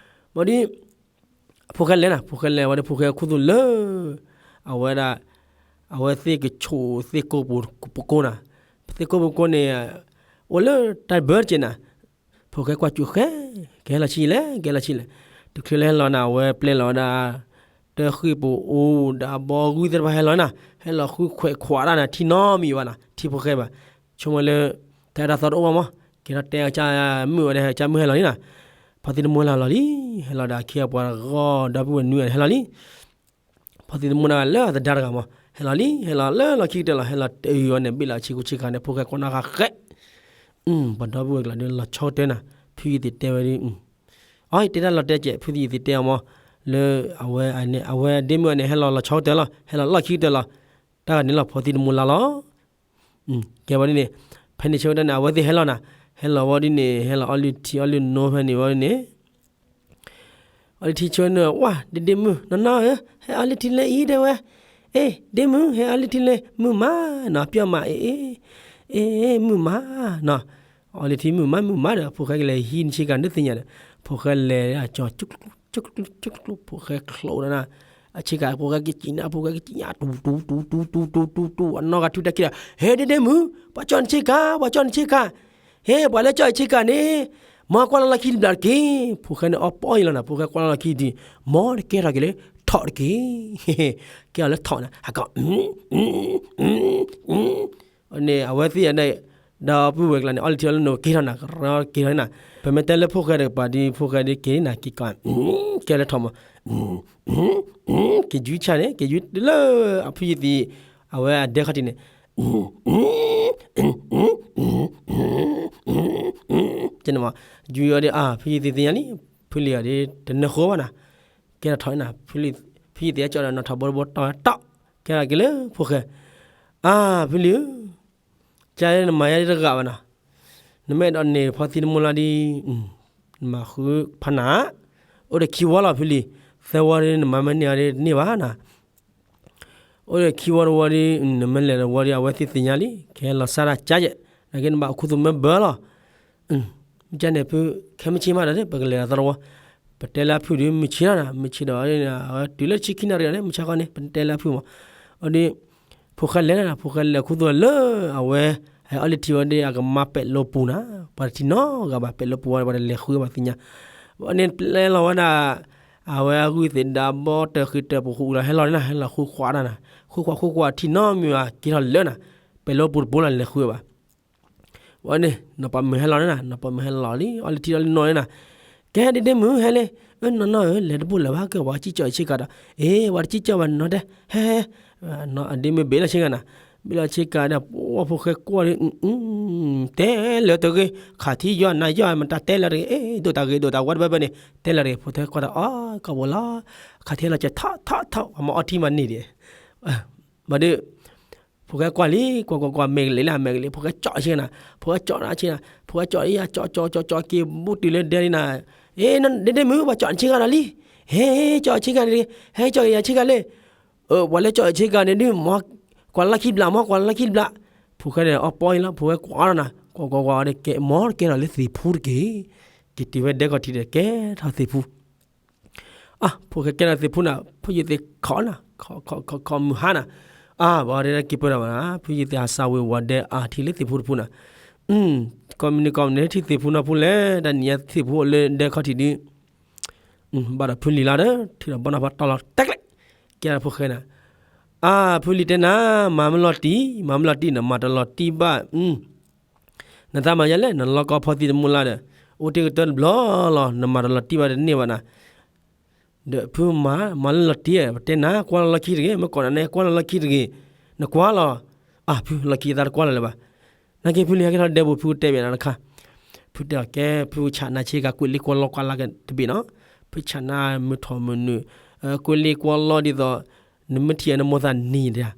ဘၣ်ဒီး ဖိၣ်ဃဲလဲၤနၤ, ဖိၣ်ဃဲလဲၤဝဲဒီး ဖိၣ်ဃဲခူသူၣ်လၢ အဝဲဒၣ် အဝဲသ့ၣ်ကဆိးသ့ၣ်ကိးပူၤကိးနၤ, သ့ၣ်ကိးပူၤကိးန့ၣ် အိၣ်လၢတၢ်ဘၢတကဲးနၤ, ဖိၣ်ဃဲကွၢ်စူၣ်ဃဲ, ကဟဲလီၤဆံးလဲၣ် ကဟဲလီၤဆံးလဲၣ်, တချုးလၢဟဲလီၤနၤ အဝဲပျဲလီၤဝဲဒၣ် တၢ်ဃံၢ်ပူၤအိၣ်ဒီးအဘီဂုၢ်သ့ၣ်တဖၣ်ဟဲလီၤနၤ, ဟဲလီၤဃုခွဲးခွးတၢ်နၤ ထံနီတမံၤဘၣ်နၤ, ထံဖိၣ်ဃဲဘၣ်, ဆိကမိၣ်လၢ တၢ်အဲၣ်တၢ်သီတအိၣ်ဘၣ်မး, ကဲထီၣ်တဲအကစၢ်မုၣ်ဝဲဒၣ် ကစၢ်မုၣ်ဟဲလီၤလံနၤ, ဖီသံတမူလါလီၤလံ, ဟဲလီၤဒီးအခ့အပှၤဂီၢ်ဒီပုၢ်ဝဲၢ်နွံဂၤန့ၣ် ဟဲလီၤလံ ဖီသံတမူနၤလၢအသဒါတဂၤမး ဟဲလီၤလံ, ဟဲလီၤလၢလီၢ်ခံကတၢၢ်လီၤ, ဟဲလီၤတအုၤအီၤန့ၣ် ဘ့ၣ်လီၤဆ့ကူဆ့ကၤန့ၣ် ဖိၣ်ဃဲကွၢ်နီၣ်ဃာ်ဃဲ, ပှၤဒီပုၢ်ဝဲၢ်ကျါဒီး လီၤဆီကတၢၢ်နၤ, ဖုယသံးတဲဝဲဒ်, အတဲတၢ်လီၤတဲာ်ကဲး ဖုယသံးတဲအီၤမး, လၢ အဝဲဒ့မုၣ်န့ၣ် ဟဲလီၤလီၤဆီကတၢၢ်လီၤ, ဟဲလီၤလီၢ်ခံကတၢၢ်လီၤ, တၢ်ဂၤန့ၣ်လီၤ ဖီသံတမူလါလီၤ. ကဲဝဲဒ်န့ၣ်, ဖဲန့ၣ်ဆၢကတီၢ်န့ၣ် အဝဲသ့ၣ်ဟဲလီၤနၤ, ဟဲလီၤဝဲဒ်န့ၣ် ဟဲလီၤအီလုၢ်ထံအီလုၢ်နိဖဲန့ၣ်ဝဲဒ်န့ၣ် အီလုၢ်ထံဆၢန့ၣ် ဝါ ဒ့ဒ့မုၣ် နီၢ်နီၢ်ဧၢ, ဟဲအီလုၢ်ထံလၢအံၤတဲဝဲ, အ့ ဒ့မုၣ် ဟဲအီလုၢ်ထံလၢ မုၢ်မးနီၤ ပျီမးအ့ အ့ မုၢ်မးနီၤ, အီလုၢ်ထံမုၢ်မး မုၢ်မးဒီး ဖိၣ်ဃဲကလဲၤဟံးနဆ့ကၤန့ၣ်သ့ၣ်ညါဒီး ဖိၣ်ဃဲလဲၤအကၠီၤ ကၠူကၠူ ဖိၣ်ဃဲချိးဒီးနၤ, အဆ့ကၤ ဖိၣ်ဃဲကစံးနၤ ဖိၣ်ဃဲကစံးညါ တူတူတူတူတူတူတူတူ အနီၢ်ဂၤထုတၢ်ခံဒီး ဟဲဒ့ဒ့မုၣ် ပှၤကၠီနဆ့ကၤ ပှၤကၠီနဆ့ကၤ ဟဲ ပှၤလၢကၠီအဆ့ကၤန့ၣ် မ်ကွၢ်လီၤလီၢ်ခံတဘျီတက့ၢ်. ဖိၣ်ဃဲန့ၣ်အီၣ်ပီၢ်အံၤလီၤနၤ, ဖိၣ်ဃဲကွၢ်လီၤလီၢ်ခံဒံး မ်တကဲထီၣ်က့ၤလၢထီၣ်တက့ၢ်. ကဲထီၣ်လၢထီၣ်နၤ ဟးကီး န့ၣ် အဝဲသ့ၣ်အဒၣ် ဒီပုၢ်ဝဲၢ်ကျါန့ၣ် အီလုၢ်ထံအီလုၢ်နိက့ၤထီၣ်နၤ ကရၢက့ၤထီၣ်နၤ, ပမ့ၢ်တဲလၢဖိၣ်ဃဲတကပၤဒ် ဖိၣ်ဃဲဒ်က့ၤနၤ က့ၤကီး ကဲလၢထီၣ်မး က့ၤယွံဆၣ်န့ၣ် က့ၤယွံလၢအဖုယသံး အဝဲအဒဲခီၣ်ထံးန့ၣ် ယွံအီၤဒ် ဖုယသံးသ့ၣ်ညါလံ ဖုလံၤအီၤဒ် တနၢ်ဃိဘၣ်နၤ, ကဲထီၣ်ထီၣ်နၤ ဖုယသံးအကၠီဒီးနီၢ်ထီၣ်ဘိတဘိတီတီ ကဲထီၣ်က့ၤလၢဖိၣ်ဃဲ, အါ ဖုလံၤဧၢ ကနမၤယါဒ်တဂၤဘၣ်နၤ, နမ့ၢ်အဲၣ်ဒိးန့ၢ်ဖီသံတမူလါဒ် နမၤဃုဖးနၤ, အိၣ်ဒီးခံဝီလီၤဖုလံၤ, သၢဝီဒ်နမၤမ့ၢ်န့ၢ်အီၤဒ်တန့ၢ်ဘၣ်နၤ, အိၣ်ဒီးခံဝီတဝီဒ် နမ့ၢ်လဲၤတဝီဒ် အဝဲသ့ၣ်သ့ၣ်ညါလံ ကဟဲလီၤစၢ်တၢ်ကၠါယဲၢ်, နာ်က့နဘၣ်အိၣ်ခူသူၣ်မ့ၢ်ဘၢလီၤ မ့ၢ်ကန့ၣ်ဖု ခဲမုၢ်ဆ့ၣ်မးဒီး ပကလဲၤဒီးသီတဝီ, ပတဲလၢအဖုဒ်မုၢ်ဆ့ၣ်လီၤနၤ, မုၢ်ဆ့ၣ်ဒီး အဝဲတုၤလၢဆံခံနၣ်ရံၣ်အီၤန့ၣ် မုၢ်ဆ့ၣ်ခီန့ၣ် ပတဲလၢအဖုမး, အီၤဒ် ဖိၣ်ဃဲလဲၤနၤ ဖိၣ်ဃဲလဲၤခူသူၣ်လၢအဝဲ ဟဲအီလုၢ်ထံဝဲဒ်အကမါပဲာ်လိပူၤနၤ, ပှၤတထံၣ်နီတဂၤဘၣ် ပဲာ်လိပူၤဝဲ ပှၤတလဲၤဃုဘၣ်သ့ၣ်ညါ, အန့ၣ်ပျဲလီၤဝဲဒၣ် အဝဲအဂုၢ်သ့ၣ်ဒါဘီတၢၢ်ဃံးတၢၢ်ပူၤဃုာ်လီၤ ဟဲလီၤနၤ ဟဲလီၤဃုခွးတၢ်နၤ, ဃုခွးဃုခွးထံၣ်နီတမံၤဘၣ် က့ၤထီၣ်လၢနၤ, ပဲာ်လိပူၤတဘိလီၤ လဲၤဃုဘၣ် ဝဲန့ၣ် နီၢ်ပၤမုၣ်ဟဲလီၤန့ၣ်နၤ, နီၢ်ပၤမုၣ်ဟဲလီၤလံ အီလုၢ်ထံအီလုၢ်နိန့ၣ်နၤ, ကဲဒ့ဒ့မုၣ်ဟဲလံ, အၢ နီၢ်နီၢ်ဧၢ လဲၤတဘူၣ်လၢၤဘၣ် ကဲပှၤကစံၣ်ကၠီအဆ့ကၤဒီး, အ့ ပှၤတစံၣ်ကၠီဘၣ်နီၢ်တဲ, ဟဲဟဲ, အဒ့မုၣ်ဘ့ၣ်လီၤဆ့ကၤနၤ, ဘ့ၣ်လီၤဆ့ကၤဒီး ပှၤဖိၣ်ဃဲကွၢ်ဒီး တဲလၢတဂ့ၤ, ခးထံယွၤနၤယွၤ မတၤတဲလၢတဂ့ၤ, အ့ ဒိၣ်တၢ်ဂ့ၤဒိၣ်တၢ်ဝါတဘၢဘၢန့ၣ် တဲလၢတဂ့ၤ, ဖိၣ်ဃဲကွၢ်ဒီး အီၣ်ကီၢ်ဘိလီၤ, ခးထံလီၤစဲးထီၣ်ထီၣ်ထီၣ် ပှၤမၤအီထံမၤန့ၢ်ဒံး ဘၣ်ဒီး ဖိၣ်ဃဲကွၢ်လံ ကွၢ်ကွၢ်ကွၢ် မဲာ်ကလံၤလၢမဲာ်ကလံၤ ဖိၣ်ဃဲကၠီအဆ့ကၤနၤ, ဖိၣ်ဃဲကၠီအဆ့ကၤ, ဖိၣ်ဃဲကၠီအဆ့ကၤ ကၠီကၠီကၠီကၠီက့ၤဘူးတုၤလၢဒဲလံနၤ, အ့ ဒ့ဒ့မုၣ် ပှၤကၠီအဆ့ကၤဒီးလံ, ဟဲ ကၠီအဆ့ကၤန့ၣ် ဟဲကၠီက့ၤယၤဆ့ကၤလံ, ပှၤလၢကၠီအဆ့ကၤန့ၣ်ဒုး မ်ကွၢ်လၢခံတဘျီ မ်ကွၢ်လၢခံတဘျီ, ဖိၣ်ဃဲန့ၣ်အီၣ်ပီၢ်အံၤလီၤ ဖိၣ်ဃဲကွၢ်ဒီးနၤ, ကွၢ်ကွၢ်ကွၢ်ဒီးကဲ မ်ကဲထီၣ်လၢသ့ၣ်ဖူတက့ၢ်, က့ၤတုၤဝဲဒဲကီၢ်ထံးဒီးကဲထီၣ်သ့ၣ်ဖူ အါ ဖိၣ်ဃဲကဲထီၣ်သ့ၣ်ဖူနၤ ဖိယသ့ၣ်ခီနၤ ခီခီခီမုၢ်ဟါနၤ, အါ ဘၣ်ဒဲက့ၤပၢၢ်ဒီးဘၣ်နၤ ဖုယသ့ၣ်ဟးစၢ်ဝ့ၤဝီၤဒဲအါထံလၢသ့ၣ်ဖူတဖူနၤ, ကိးမုၢ်နံၤကိးမုၢ်နံၤထံၣ်သ့ၣ်ဖူနီၢ်ဖူလဲၣ် တၢ်နံၤညါသ့ၣ်ဖူအိၣ်လၢဒဲခီၣ်ထံးဒုး ဘၣ်ဒီးဖုလံၤလီၤဒီး ထုးဒီးဘီနီၢ်ဖးတီလီၤတၢ်ကျဲး, ကဲဒီးဖိၣ်ဃဲနၤ, အါ ဖုလံၤတဲနၤ မၤမ့ၢ်လီၤတံၢ် မၤမ့ၢ်လီၤတံၢ်နမၤတလီၤတံၢ်ဘၣ် နသးမၤယဲလဲၣ် နလီၢ်ကီၢ်ဖီသံတမူလၢ်ဒီး အိၣ်တ့ၢ်ကတၢၢ်တဘျီလီၤ နမၤတလီၤတံၢ်ဘၣ်တန့ၢ်ဘၣ်နၤ, ဒီးဖုမၤ မၤလၢလီၤတံၢ် ပတဲနၤ ကွၢ်လီၤလီၢ်ခံတဂ့ၤ မ့ၢ်ကိးနၤန့ၣ် ကွၢ်လီၤလီၢ်ခံတဂ့ၤ, နကွၢ်လီၤ, အါ ဖုလီၢ်ခံသးတကွၢ်လီၤလၢၤဘၣ်, နာ်က့ဖုလံၤဟဲက့ၤထီၣ်ဒဲပူၤ ဖုကတဲဘၣ်နၤတခါ, ဖုတဲအီၤကဲ ဖုဆးနၤဆ့ကၤကွံာ်လံကွၢ်လီၢ်ကွၢ်လီၢ်ကတဘ့ၣ်နီၤ, ဖုဆးနၤမုၢ်ထီၣ်မုၢ်နုာ် ကွံာ်လံကွၢ်လီၢ်ဒ်သိး နမ့ၢ်ထံၣ်အီၤနမိၢ်သးနံၤဒၣ်,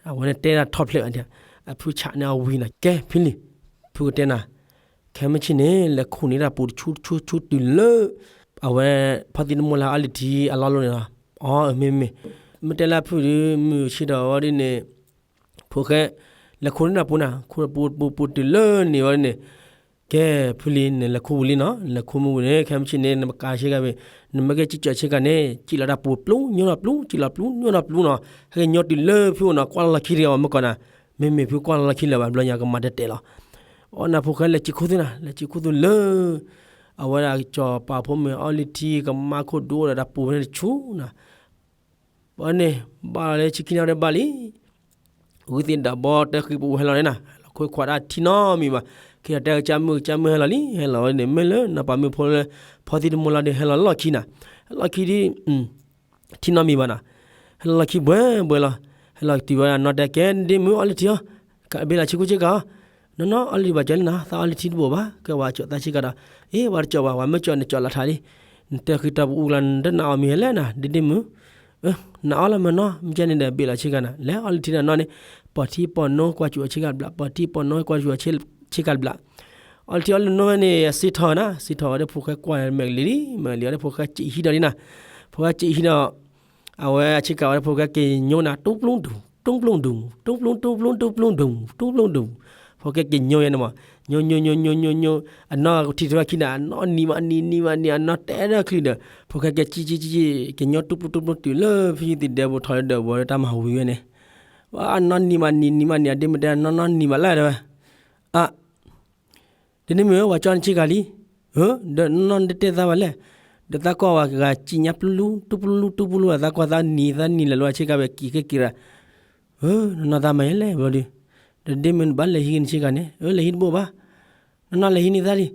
အဝဲန့ၣ်တဲဒၣ်ထီၣ်ဖျဲးအီၤ, အဖုဆးန့ၣ်အဝံၤနီၤ ကဲဖုလံၤ, ဖုကတဲနၤ, ခဲမုၢ်ဆ့ၣ်န့ၣ် လဲၤခူၣ်န့ၢ်တၢ်ပူၤတဆူတဆူတဆူတုၤလၢ အဝဲ ဖီသံတမူလၢ်အီလံၤထံအလီၢ်လီၤန့ၣ်လီၤ, အီ မ့မ့ၢ်, မ့ၢ်တဲလၢဖုဒုး မုၢ်ဆ့ၣ်ထီၣ်ဝဲဒ်န့ၣ် ဖိၣ်ဃဲ လဲၤခူၣ်န့ၢ်တၢ်ပူၤနၤ ခူၣ်ပူၤပူၤပူၤတုၤလၢန့ၣ်ဝဲဒ်န့ၣ်, ကဲဖုလံၤ နလဲၤခူၣ်ဝံၤလံနီၤ လဲၤခူၣ်မုၢ်ဝံၤန့ၣ် ခဲမုၢ်ဆ့ၣ်န့ၣ် နမကၤဆ့ကၤဝံၤ နမ့ၢ်ကဲစံၣ်ကၠီၣ်ဆ့ကၤန့ၣ် စံၣ်လီၤတၢ်ပူၤပျူၤညိထီၣ်ပျူၤ စံၣ်လီၤပျူၤညိထီၣ်ပျူၤနီၤ ဟဲက့ၤညိတုၤလၢဖုအိၣ်နီၤ ကွၢ်လီၤလီၢ်ခံတဂ့ၤအီၤ မ့ၢ်ကိးနၤ, မ့မ့ၢ်ဖုကွၢ်လီၤလီၢ်ခံလၢၤဘၣ် ဘျီညါကမၤတဲာ်တဲာ်လီၤ, အီနၤဖိၣ်ဃဲလဲၤစံၣ်ခူၣ်သုနၤ လဲၤစံၣ်ခူၣ်သုလၢ အဝဲဒၣ်ကၠီၤပၤဖိမုၣ်အီလံၤထံကမါခိၣ်ဒိၣ်ဒီးတၢ်ပူၤဖဲန့ၣ်တဆူနၤ ဘၣ်န့ၣ် ဘၣ်လီၤလၢဆံခံနံၤဒဲးဘၣ်လံ, ဂုၢ်သ့ၣ်ဒၣ်ဘီတၢ်ဃံပူၤဟဲလီၤန့ၣ်နၤ ဟဲလီၤခိၣ်ခွါတၢ်ထံနီတမံၤဘၣ်, ခ့ဒီးတဲကစၢ်မုၣ်ကစၢ်မုၣ်ဟဲလီၤလံ ဟဲလီၤဝဲန့ၣ် မ့ၢ်လၢနီၢ်ပၤမုၣ်ဖိလၢ ဖီသံတမူလၢ်ဒီး ဟဲလီၤလီၢ်ခံနၤ, ဟဲလီၤခံဒ် ထံနီတမံၤဘၣ်နၤ, ဟဲလီၤလီၢ်ခံဘှဲဘှဲလီၤ, ဟဲလီၤတုၤဝဲဒၣ်နီၢ်တဲကဲ ဒ့မုၣ်အီလံၤထံအီၤ, ကဘ့ၣ်လီၤဆံခိၣ်ဆ့ကၤအီၤ, နီၢ်နီၢ်အီလံၤဘၣ်ကၠီလံနၤ သးအီလံၤထံတဘိၣ်ဘၣ်, ကဲဝဲကၠီသးဆ့ကၤဒီး, အ့ ဝဲတကၠီဘၣ် ဝဲမ့ၢ်ကၠီန့ၣ်ကၠီလီၤထးလံ, နတဲဃံတၢ်ပူၤအူကျါ နတနာ်အီၤမံၤဟဲလဲၣ်နၤ ဒ့ဒ့မုၣ် နအီလီၤမ့ၢ်နီၤ မ့ၢ်ကဲန့ၣ်ဒီး ဘ့ၣ်လီၤဆ့ကၤနၤ လဲၤအီလံၤထံဒီးနီၢ်န့ၣ်, ပီၢ်ထံပီၢ်နိကွၢ်စူၣ်အီၤဆ့ကၤတဘျီ, ပီၢ်ထံပီၢ်နိကွၢ်စူၣ်အီၤဆ့ကၤတဘျီ, အီလံၤထံအီလံၤနိၢ်ဝဲန့ၣ် အစ့ထီၣ်နၤ, စ့ထီၣ်ဝဲဒီးဖိၣ်ဃဲကွၢ်မဲာ်ကလံၤလံ, မဲာ်ကလံၤဝဲဒီးဖိၣ်ဃဲစံးဟံးဒီးလံနၤ, ဖိၣ်ဃဲစံးဟံးဒီး အဝဲအဆ့ကၤဝဲဒီးဖိၣ်ဃဲက့ၤညိနၤ တူပျူဒူၣ် တူပျူဒူၣ် တူပျူ တူပျူ တူပျူဒူၣ် တူပျူဒူၣ်, ဖိၣ်ဃဲက့ၤညိယဲန့ၣ်မး, ညိညိညိညိညိညိ, အနီၢ်ထံၣ်ထီၣ်ခံနၤ အနီၢ်နံၤမးနံၤ နံၤမးနံၤ အနီၢ်တဲဒၢချံဒီး ဖိၣ်ဃဲက့ၤကံကံကံကံ, က့ၤညိတူပျူတူပျူတုၤလၢဖုယသံၣ်ဒဲပူၤထီၣ်လၢဒၢးဝဲဒီးတၢ်မၤဝံၤဝဲန့ၣ်, အနီၢ်နံၤမးနံၤ နံၤမးနံၤ အဒ့မုၣ်တဲ နီၢ်နီၢ်နံၤမးလၢဒၢးဝဲ, အ ဒ့ဒ့မုၣ်ဧၢ ပှၤကၠီနဆ့ကၤလံ, ဧၢ ဒီးနီၢ်နီၢ်တတဲသးဘၣ်လဲၣ်, ဒီးသးကွၢ်ဝဲဂၤစံၣ်ညါပျူလူ တူပျူလူ တူပျူလူ သးကွၢ်သးနံၤ သးနံၤလဲၤလီၤဆ့ကၤဝဲကံၤက့ၤက့ၤရၤ, ဧၢ နီၢ်နီၢ်သးမၤယဲလဲၣ်ဘျီဒုး, ဒီးဒ့မုၣ်နဘၣ်လဲၤဟံးနဆ့ကၤန့ၣ် ဧၢ လဲၤဟံးတဘိၣ်ဘၣ်, နီၢ်နီၢ်လဲၤဟံးန့ၢ်သးလံ,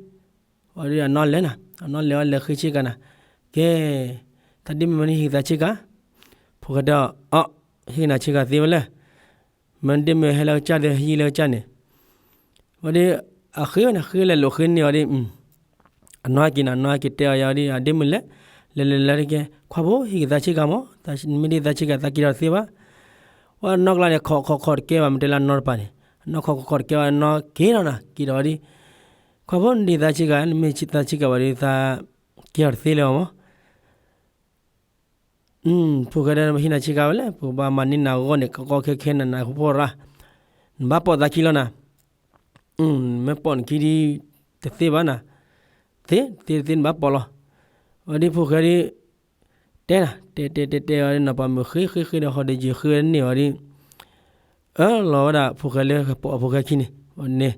ဝဲဒီးအနီၢ်လဲၤနၤ အနီၢ်လဲၤဝဲလဲၤဃ့ဆ့ကၤနၤ, ကဲ သးဒ့မုၣ်မ့ၢ်န့ၣ်ဟံးသးဆ့ကၤ, ဖိၣ်ဃဲတဲအီၤ အီ ဟံးနၤဆ့ကၤသ့ဝဲလဲၣ်, မ့ၢ်ဒ့မုၣ်ဟဲလၢကစၢ်ဒီးဟံးလၢကစၢ်န့ၣ်, ဝဲဒီး အဃ့ဝဲန့ၣ် ဃ့လဲၤလိာ်ဃ့န့ၢ်ဝဲဒီး အနီၢ်က့ၤနၤ နီၢ်က့ၤတဲအီၤယၤဒီး အဒ့မုၣ်လဲၤ လဲၤလဲၤလဲၤတကဲ ခွါဖိဟံးက့ၤသးဆ့ကၤမး မ့ၢ်ဒ်သးဆ့ကၤသးက့ၤထီၣ်တသ့ဘၣ်, ဝဲအနီၢ်ကျါန့ၣ် ခိးခိးခိးတကဲဘၣ် မ့ၢ်တဲလၢအနီၢ်တပၤန့ၣ် အနီၢ်ခိးခိးခိးတကဲဘၣ် နီၢ်က့ၤထီၣ်နၤ က့ၤထီၣ်ဝဲဒီး ခွါဖိနဒ်သးဆ့ကၤ နမ့ၢ်သးဆ့ကၤဘၣ်ဒီး သးက့ၤထီၣ်တသ့လၢၤဘၣ်မး ဖိၣ်ဃဲဒီး ပဟံးနၤဆ့ကၤဝဲလဲၣ် ပကဘၣ်မၤန့ၢ်နၤအဂီၢ်န့ၣ် ကီကီခဲခဲနၤ နၤဖိဖိရၣ်, နဘၣ်ပိာ်သးခံလီၤနၤ, မ့ၢ်ပိာ်နခံဒ် တသ့ဘၣ်နၤ, သ့ တသ့တသ့နဘၣ်ပိာ်လီၤ, ဝဲဒ်ဖိၣ်ဃဲဒ် တဲနၤ တဲတဲတဲတဲဝဲဒ်နီၢ်ပၤမုၣ်ဃ့ဃ့ဃ့ဒီး ဟီၣ်ဒးယုၢ်ဃ့န့ၢ်ဝဲဒ် အၢၣ်လီၤဝဲဒၣ်ဖိၣ်ဃဲလၢပိာ်အဖိၣ်ဃဲခံန့ၣ်, န့ၣ်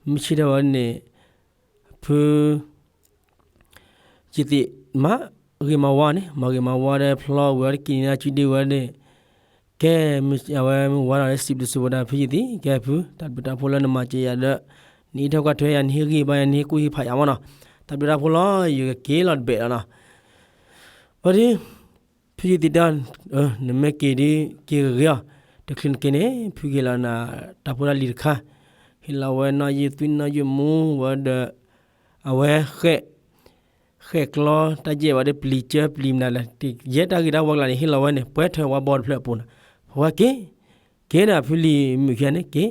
မုၢ်ဆ့ၣ်ထီၣ်ဝဲန့ၣ် ဖု ယသ့ၣ်မၤဂ့ၤမၤဝါန့ၣ် မၤဂ့ၤမၤဝါဒီးဖျီဝဲဒီးက့ၤနံၤနၤစုဒ့ဝဲန့ၣ်, ကဲ အဝဲမုၢ်ဝါထီၣ်လၢစံးဘျုးစံးဖှိၣ်ဒၣ်ဖုယသ့ၣ် ကဲဖု တၢ်ဘျုးတၢ်ဖှိၣ်လၢနမၤစၢၤယၤဒီး နအံးထွဲကွၢ်ထွဲယၤ နဟ့ၣ်ဂံၢ်ဘါယၤ နဟ့ၣ်ကူၣ်ဟ့ၣ်ဖးယၤမးနီၤ, တၢ်ဘျုးတၢ်ဖှိၣ်လီၤ ယကက့ၤလီၤတဘ့ၣ်လီၤနီၤ, ဝဲဒ် ဖုယသ့ၣ်တဲ နမ့ၢ်က့ၤဒ် က့ၤဂ့ၤဂ့ၤအီၤ, တချုးနက့ၤန့ၣ် ဖုကဟ့ၣ်လီၤနၤ တၢ်ဖိတၢ်လံၤတခါ, ဟ့ၣ်လီၤဝဲနီၢ်ယုၢ်သွံၣ်နီၢ်ယုၢ်မူဝဲဒီး အဝဲဃဲး ဃဲးကျီတၢ်ယဲၢ်ဝဲဒီးပျံၤကၢပျံၤမနုၤလဲၣ်, ယဲၢ်တၢ်ဂ့ၢ်တၢ်ဝီကျါန့ၣ် ဟ့ၣ်လီၤဝဲန့ၣ် ပှဲၤထွဲဝါဘီတဖျၢၣ်အပူၤန့ၣ်, ဖိၣ်ဃဲက့ၤ က့ၤနၤဖုလံၤမုၣ်ခံဂၤန့ၣ်က့ၤ,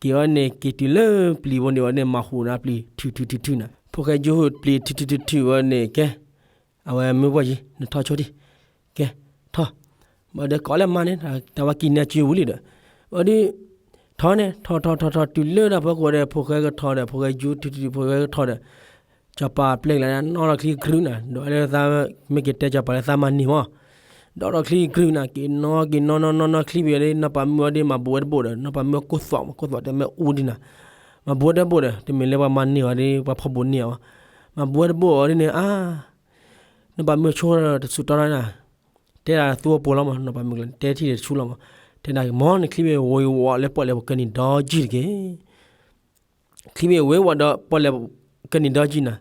က့ၤဝဲန့ၣ် က့ၤတုၤလၢပျံၤဘိန့ၣ်ဝဲန့ၣ် မၤဟူးနၤပျံၤ ထုးထုးထုးထုးနၤ, ဖိၣ်ဃဲယိဟူးပျံၤ ထုးထုးထုးထုးဝဲန့ၣ် ကဲ အဝဲမုၢ်ဘှီၣ်ယံၤ နထီၣ်ဆိတံၢ်, ကဲ ထီၣ်, ဘၣ်ဒီးကိးလၢမါန့ၣ် တၢ်ဝဲကံၢ်နၤစုဝံၤလံဒီး, ဝဲဒ် ထီၣ်န့ၣ် ထီၣ်ထီၣ်ထီၣ်ထီၣ်တုၤလၢတၢ်ဖီခိၣ်ဒီး ဖိၣ်ဃဲကထီၣ်ဒီး ဖိၣ်ဃဲယူၤထုးထုးထုး ဖိၣ်ဃဲကထီၣ်ဒီး စီၤပၤပျဲၢ်ကလၢနီၢ်လီၤချံကရုနၤ ဒီးလၢသး မ့ၢ်က့ၤတဲစီၤပၤလၢသးမၤန့ၢ်မး, ဒီးထီၣ်ချံကရုၢ်နၤ က့ၤနီၤက့ၤနီၤနီၤနီၤနီၤချံဘ့ၣ်ဒီး နီၢ်ပၤမုၣ်အီၤဒီး မၤဘူးဝဲတဘိၣ်ဒီး နီၢ်ပၤမုၣ်အီၤကိၢ်သွးမး ကိၢ်သွးတဲမ့ၢ်အူဒံနၤ, မၤဘူးဝဲတဘိၣ်ဒီး တမ့ၢ်လၢပှၤမၤန့ၢ်အီၤဒီး ပှၤဖီၣ်ဘူးန့ၢ်အီၤဘၣ်, မၤဘူးဝဲတဘိၣ်အီၤဒ်န့ၣ် အါ နီၢ်ပၤမုၣ်ဆိတဆူၣ်တီနၤ, တဲဒၣ်သူအပူၤလီၤမး နီၢ်ပၤမုၣ်ကျဲ တဲထံၣ်ဒီးတဆူၣ်လီၤမး, တဲဒၣ်မ့ၢ်နချံဘ့ၣ်ဝ့ၤဝးလၢပီၣ်လဲၣ်ပကနံၣ်ဒီကံၢ်တက့ၢ် ချံဘ့ၣ်ဝ့ၤဝးဒီးပီၣ်လဲၣ်ကနံၣ်ဒီကံၢ်နၤ,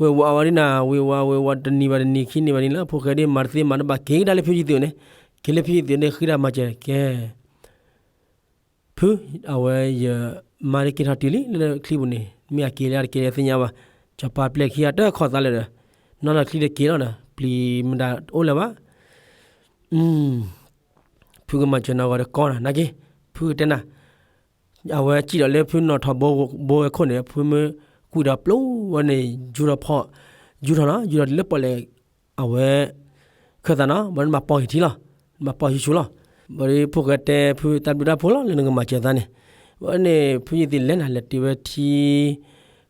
ဝ့ၤဝးဝဲဒ်နၤ ဝ့ၤဝးဝ့ၤဝးတနံၤဘၣ်တနံၤခံနံၤဘၣ်နံၤလၢ ဖိၣ်ဃဲဒ် မၤတသ့မၤတဘၣ် က့ၤကဒါလၢဖုယုၢ်သ့ၣ်န့ၣ်, က့ၤလၢဖုယုၢ်သ့ၣ်န့ၣ် ဃ့တၢ်မၤစၢၤကဲ ဖု အဝဲယမါဒ်က့ၤထီၣ်တုၤလံလၢချံပူၤန့ၣ် မ့ၢ်အက့ၤလၢအတက့ၤလၢသ့ၣ်ညါဘၣ်, စီၤပၤပျဲၢ်ခံဂၤတခီၣ်သးလၢာ်ဒီး နီၢ်နီၢ်ချံဒီးက့ၤလီၤဒီး ပျံၤမတၤအိၣ်လၢၤဘၣ် ဖုကမၤစၢၤနၤဂီၤဒီးကီနၤ နာ်က့ ဖုကတဲနၤ, အဝဲစံၣ်ဒီးလၢဖုနီၣ်ထီၣ်ဘိဝဲခိၣ်န့ၣ် ဖုမ့ၢ်ကွံာ်ဒီးပျိဝဲန့ၣ် ယူၤထီၣ်ဖီၣ်, ယူၤထီၣ်နီၤ ယူၤထီၣ်လၢပီၣ်လဲၣ်, အဝဲ, ခၢၣ်သးနီၤ ဘၣ်နဘၣ်ပီၢ်ဟံၣ်ထံလီၤ, နဘၣ်ပီၢ်ဟံၣ်ဆူၣ်လီၤ, ဘၣ်ဒီးဖိၣ်ဃဲတဲဖုတၢ်ဘျုးတၢ်ဖှိၣ်လီၤ လၢနကမၤစၢၤသးန့ၣ်, ဝဲန့ၣ် ဖုယုၢ်သ့ၣ်လဲၤနၤ လဲၤတုၤဝဲထံ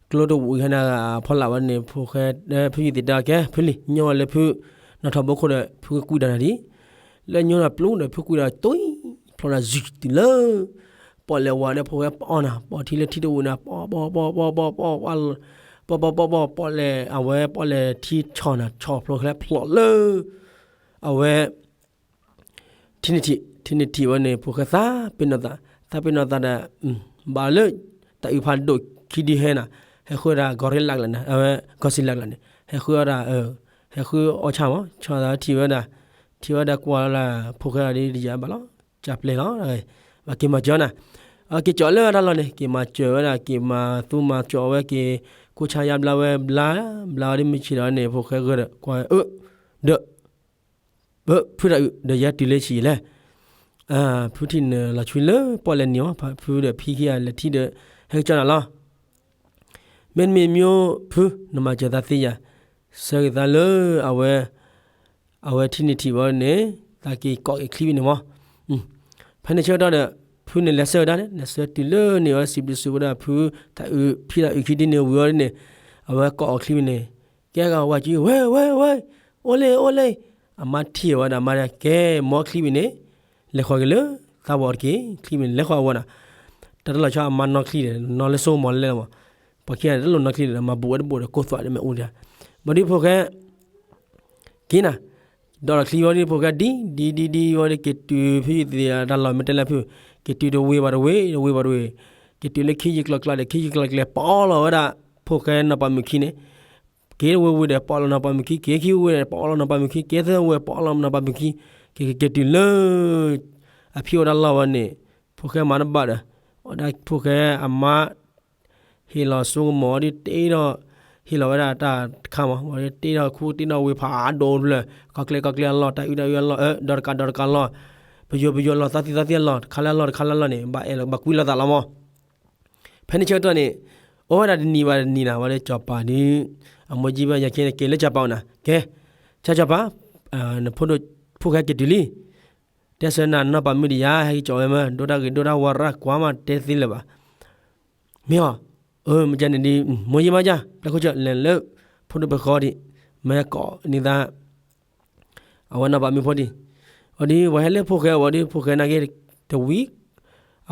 ကျိတဝံၣ်ဟဲနၤဖီလာ်ဝဲန့ၣ် ဖိၣ်ဃဲ ဖုယုၢ်သ့ၣ်တဲအီၤကဲ ဖုလံၤ ညီဝဲလၢဖု နီၣ်ထီၣ်ဘိခိၣ်ဒီး ဖုကကွံာ်တၢ်နၤဒံး, လၢညီနၤပျိဒီး ဖုကွံာ်ဒီးတွံၢ်ဖျိးနၤ ယုၢ်တုၤလၢ ပီၣ်လဲၣ်ဝါဒီး ဖိၣ်ဃဲပအီၣ်နၤ ပီၣ်ထံလၢထံတဝံၣ်နၤ ပီၣ်ပီၣ်ပီၣ်ပီၣ်ပီၣ်ပီၣ် ပီၣ်ပီၣ်ပီၣ်ပီၣ် ပီၣ်လဲၣ် အဝဲပီၣ်လဲၣ်ထံဆီၣ်နၤ ဆီၣ်ဖျိးချဲဖျိးလၢ အဝဲ ထံနထံၣ် ထံနထံၣ်ဝဲန့ၣ် ဖိၣ်ဃဲသးပ့ၤနီၣ်သး သးပ့ၤနီၣ်သးဒီး ဘၣ်လၢ တၢ်အုးဖးဒိၣ်ခံဒုဟဲနၤ, ဟဲဃုဝဲဒၣ် ကီၤရ့လးကျါန့ၣ် အဝဲ ကီၢ်စံလးကျါန့ၣ် ဟဲဃုဝဲဒၣ် ဟဲဃုအီၣ်ဆၣ်မး ဆီၣ်သးထံၣ်ဝဲဒၣ် ထံၣ်ဝဲဒၣ်ကွၢ်လၢ ဖိၣ်ဃဲအီၤဒ်ယၤဘၣ်လီၤ ကၢ်ပျဲၢ်လီၤ ဘၣ်က့ၤမၤစၢၤနၤ, အက့ၤကၠီၤလၢတၢ်လီၢ်န့ၣ် က့ၤမၤစၢၤဝဲဒၣ် က့ၤမၤသူမၤကၠီၤဝဲ က့ၤကိးဆါယါဘျါဝဲဘျါ ဘျါဝဲဒ်မုၢ်ဆ့ၣ်ဒီးန့ၣ် ဖိၣ်ဃဲဂၢၢ်ဒီး ကွၢ်အၢ ဒီး ဖုတၢ်အုးဒီးယဲတုၤလၢဆံးလဲၣ်, ဖုထံၣ်နလီၤဆွံလၢပီၣ်လဲၣ်နံၤမး ဖုဒီးဖံခံဂၤလဲၤထံၣ်ဒီး ဟဲက့ၤကၠီၤနၤလီၤ, မ့တမ့ၢ်မ့ၢ်ဖု နမၤစၢၤသးသ့ယၤ, ဆၢဂ့ၤသးလၢ အဝဲ အဝဲထံၣ်နထံၣ်ဝဲန့ၣ် သးက့ၤကိးက့ၤချံဝံၤန့ၣ်မး, ဖဲန့ၣ်ဆၢကတီၢ်ဒီး ဖုန့ၣ်လဲၤဆှၢဝဲဒၣ်န့ၣ် လဲၤဆှၢတုၤလၢန့ၣ်ဝဲ စံးဘျုးစံးဖှိၣ်ဝဲဒၣ်ဖု တၢ်အုး ဖံတၢ်အုးခံဒ်န့ၣ်ဝံၤအီၤဒ်န့ၣ် အဝဲကိးအီၤချံဝံၤန့ၣ် ကဲဂၤဝၤကံ ဝဲ ဝဲ ဝဲ အိၣ်လၢ အိၣ်လၢ အမါထံၣ်ဝဲဒၣ်မါဒီး ကဲ မ်ချံဝံၤန့ၣ် လဲၤဃီၤက့ၤလၢ သးဝီတက့ၢ် ချံဝံၤန့ၣ် လဲၤဃီၤအဝဲဒၣ်, တၢ်တလီၤဆီအမါနီၢ်ချံဒီး နီၢ်လၢစိကမီၤလဲၣ်လီၤမး, ပှၤခံဂၤန့ၣ် တလိၣ်နီၢ်ချံဒီး မၤဘူးဝဲတဘိဒီး ကိၢ်သွးဒီးမ့ၣ်အူဒံး, ဘၣ်ဒီးဖိၣ်ဃဲ က့ၤနၤ, ဒီးချံဝဲဒ်ဖိၣ်ဃဲဒ် ဒ် ဒ် ဒ်ဝဲဒ်က့ၤတုၤဖုယုၢ်သ့ၣ်တၢ်လီၢ်မ့ၢ်တဲလၢဖု, က့ၤတုၤတဝ့ၤဘၣ်တဝ့ၤ တဝ့ၤဘၣ်တဝ့ၤ, က့ၤတုၤလၢခံယံၤကျီၤကျါဒီး ခံယံၤကျီၤကျါ ပအီၣ်လီၤဝဲဒၣ် ဖိၣ်ဃဲနီၢ်ပၤမုၣ်ခံန့ၣ်, က့ၤတဝ့ၤဝ့ၤဒီး ပအီၣ်လီၤနီၢ်ပၤမုၣ်ခံ, က့ၤခံဝ့ၤဝ့ၤဒီး ပအီၣ်လီၤနီၢ်ပၤမုၣ်ခံ, က့ၤသၢဝ့ၤ ပအီၣ်လီၤနီၢ်ပၤမုၣ်ခံ, က့ၤက့ၤတုၤလၢ အဖံအိၣ်တၢ်လီၢ်ဝဲန့ၣ်, ဖိၣ်ဃဲမၤတဘၣ်ဒီး, အဝဲဒၣ်ဖိၣ်ဃဲအမါ ဟ့ၣ်လီၤစိကမီၤဒ်တ့ဒီး, ဟ့ၣ်လီၤဝဲဒၣ်တၢ်တခါမး, ဝဲတ့ဒီးခူတ့ဒီးဝ့ၤဖးဒိၣ်ဖျၢၣ်, ကီၢ်ကျဲကီၢ်ကျဲအလီၢ်, တၢ်အုၣ်တၢ်အုၣ်အလီၢ်, ဒီးတကးဒီးတကးလီၢ်, ပယိၤပယိၤလီၢ်, သးသံသးသံအလီၢ်, တခါလၢအလီၢ်တခါလၢအလီၢ်န့ၣ် ဘၣ်အဲၣ်လီၤဘၣ်ကွံလိာ်သးလီၤမး. ဖဲန့ၣ်ဆၢကတီၢ်န့ၣ်, အိၣ်ဝဲဒၣ်တနံၤဘၣ်တနံၤနၤ ဝဲလၢစီၤပၤဒ်, အမိၢ်ကၠံဘၣ်ယၤခ့န့ၣ် က့ၤလၢစီၤပၤအိၣ်နၤ, ကဲ, စီၤစီၤပၤ, နဖိဒိၣ်ဖိၣ်ဃဲက့ၤတုၤလံ တဲဆၢနၤနီၢ်ပၤမုၣ်ဒံးယၤ ဟဲက့ၤကၠီၤဝဲမ့ၢ် ဒိတၢ်ဂ့ၤဒိတၢ်ဝါရၣ်ကွၢ်မးတဲသ့လၢၤဘၣ်. မ့ၢ်အီၤ, အၢ မ့ၢ်ကန့ၣ်ဒ် မိၢ်ယံမးယၤ ပျဲခိၣ်ဆၢလဲၤလၢ ဖိဒိၣ်ဖိၣ်ဃဲဒံး မ့ၢ်ကိးန့ၢ်သး အဝဲနီၢ်ပၤမုၣ်ဖိဒံး, ဝဲဒ် ပှၤဟဲလၢဖိၣ်ဃဲဝဲဒ် ဖိၣ်ဃဲနာ်က့ တဝံၤ,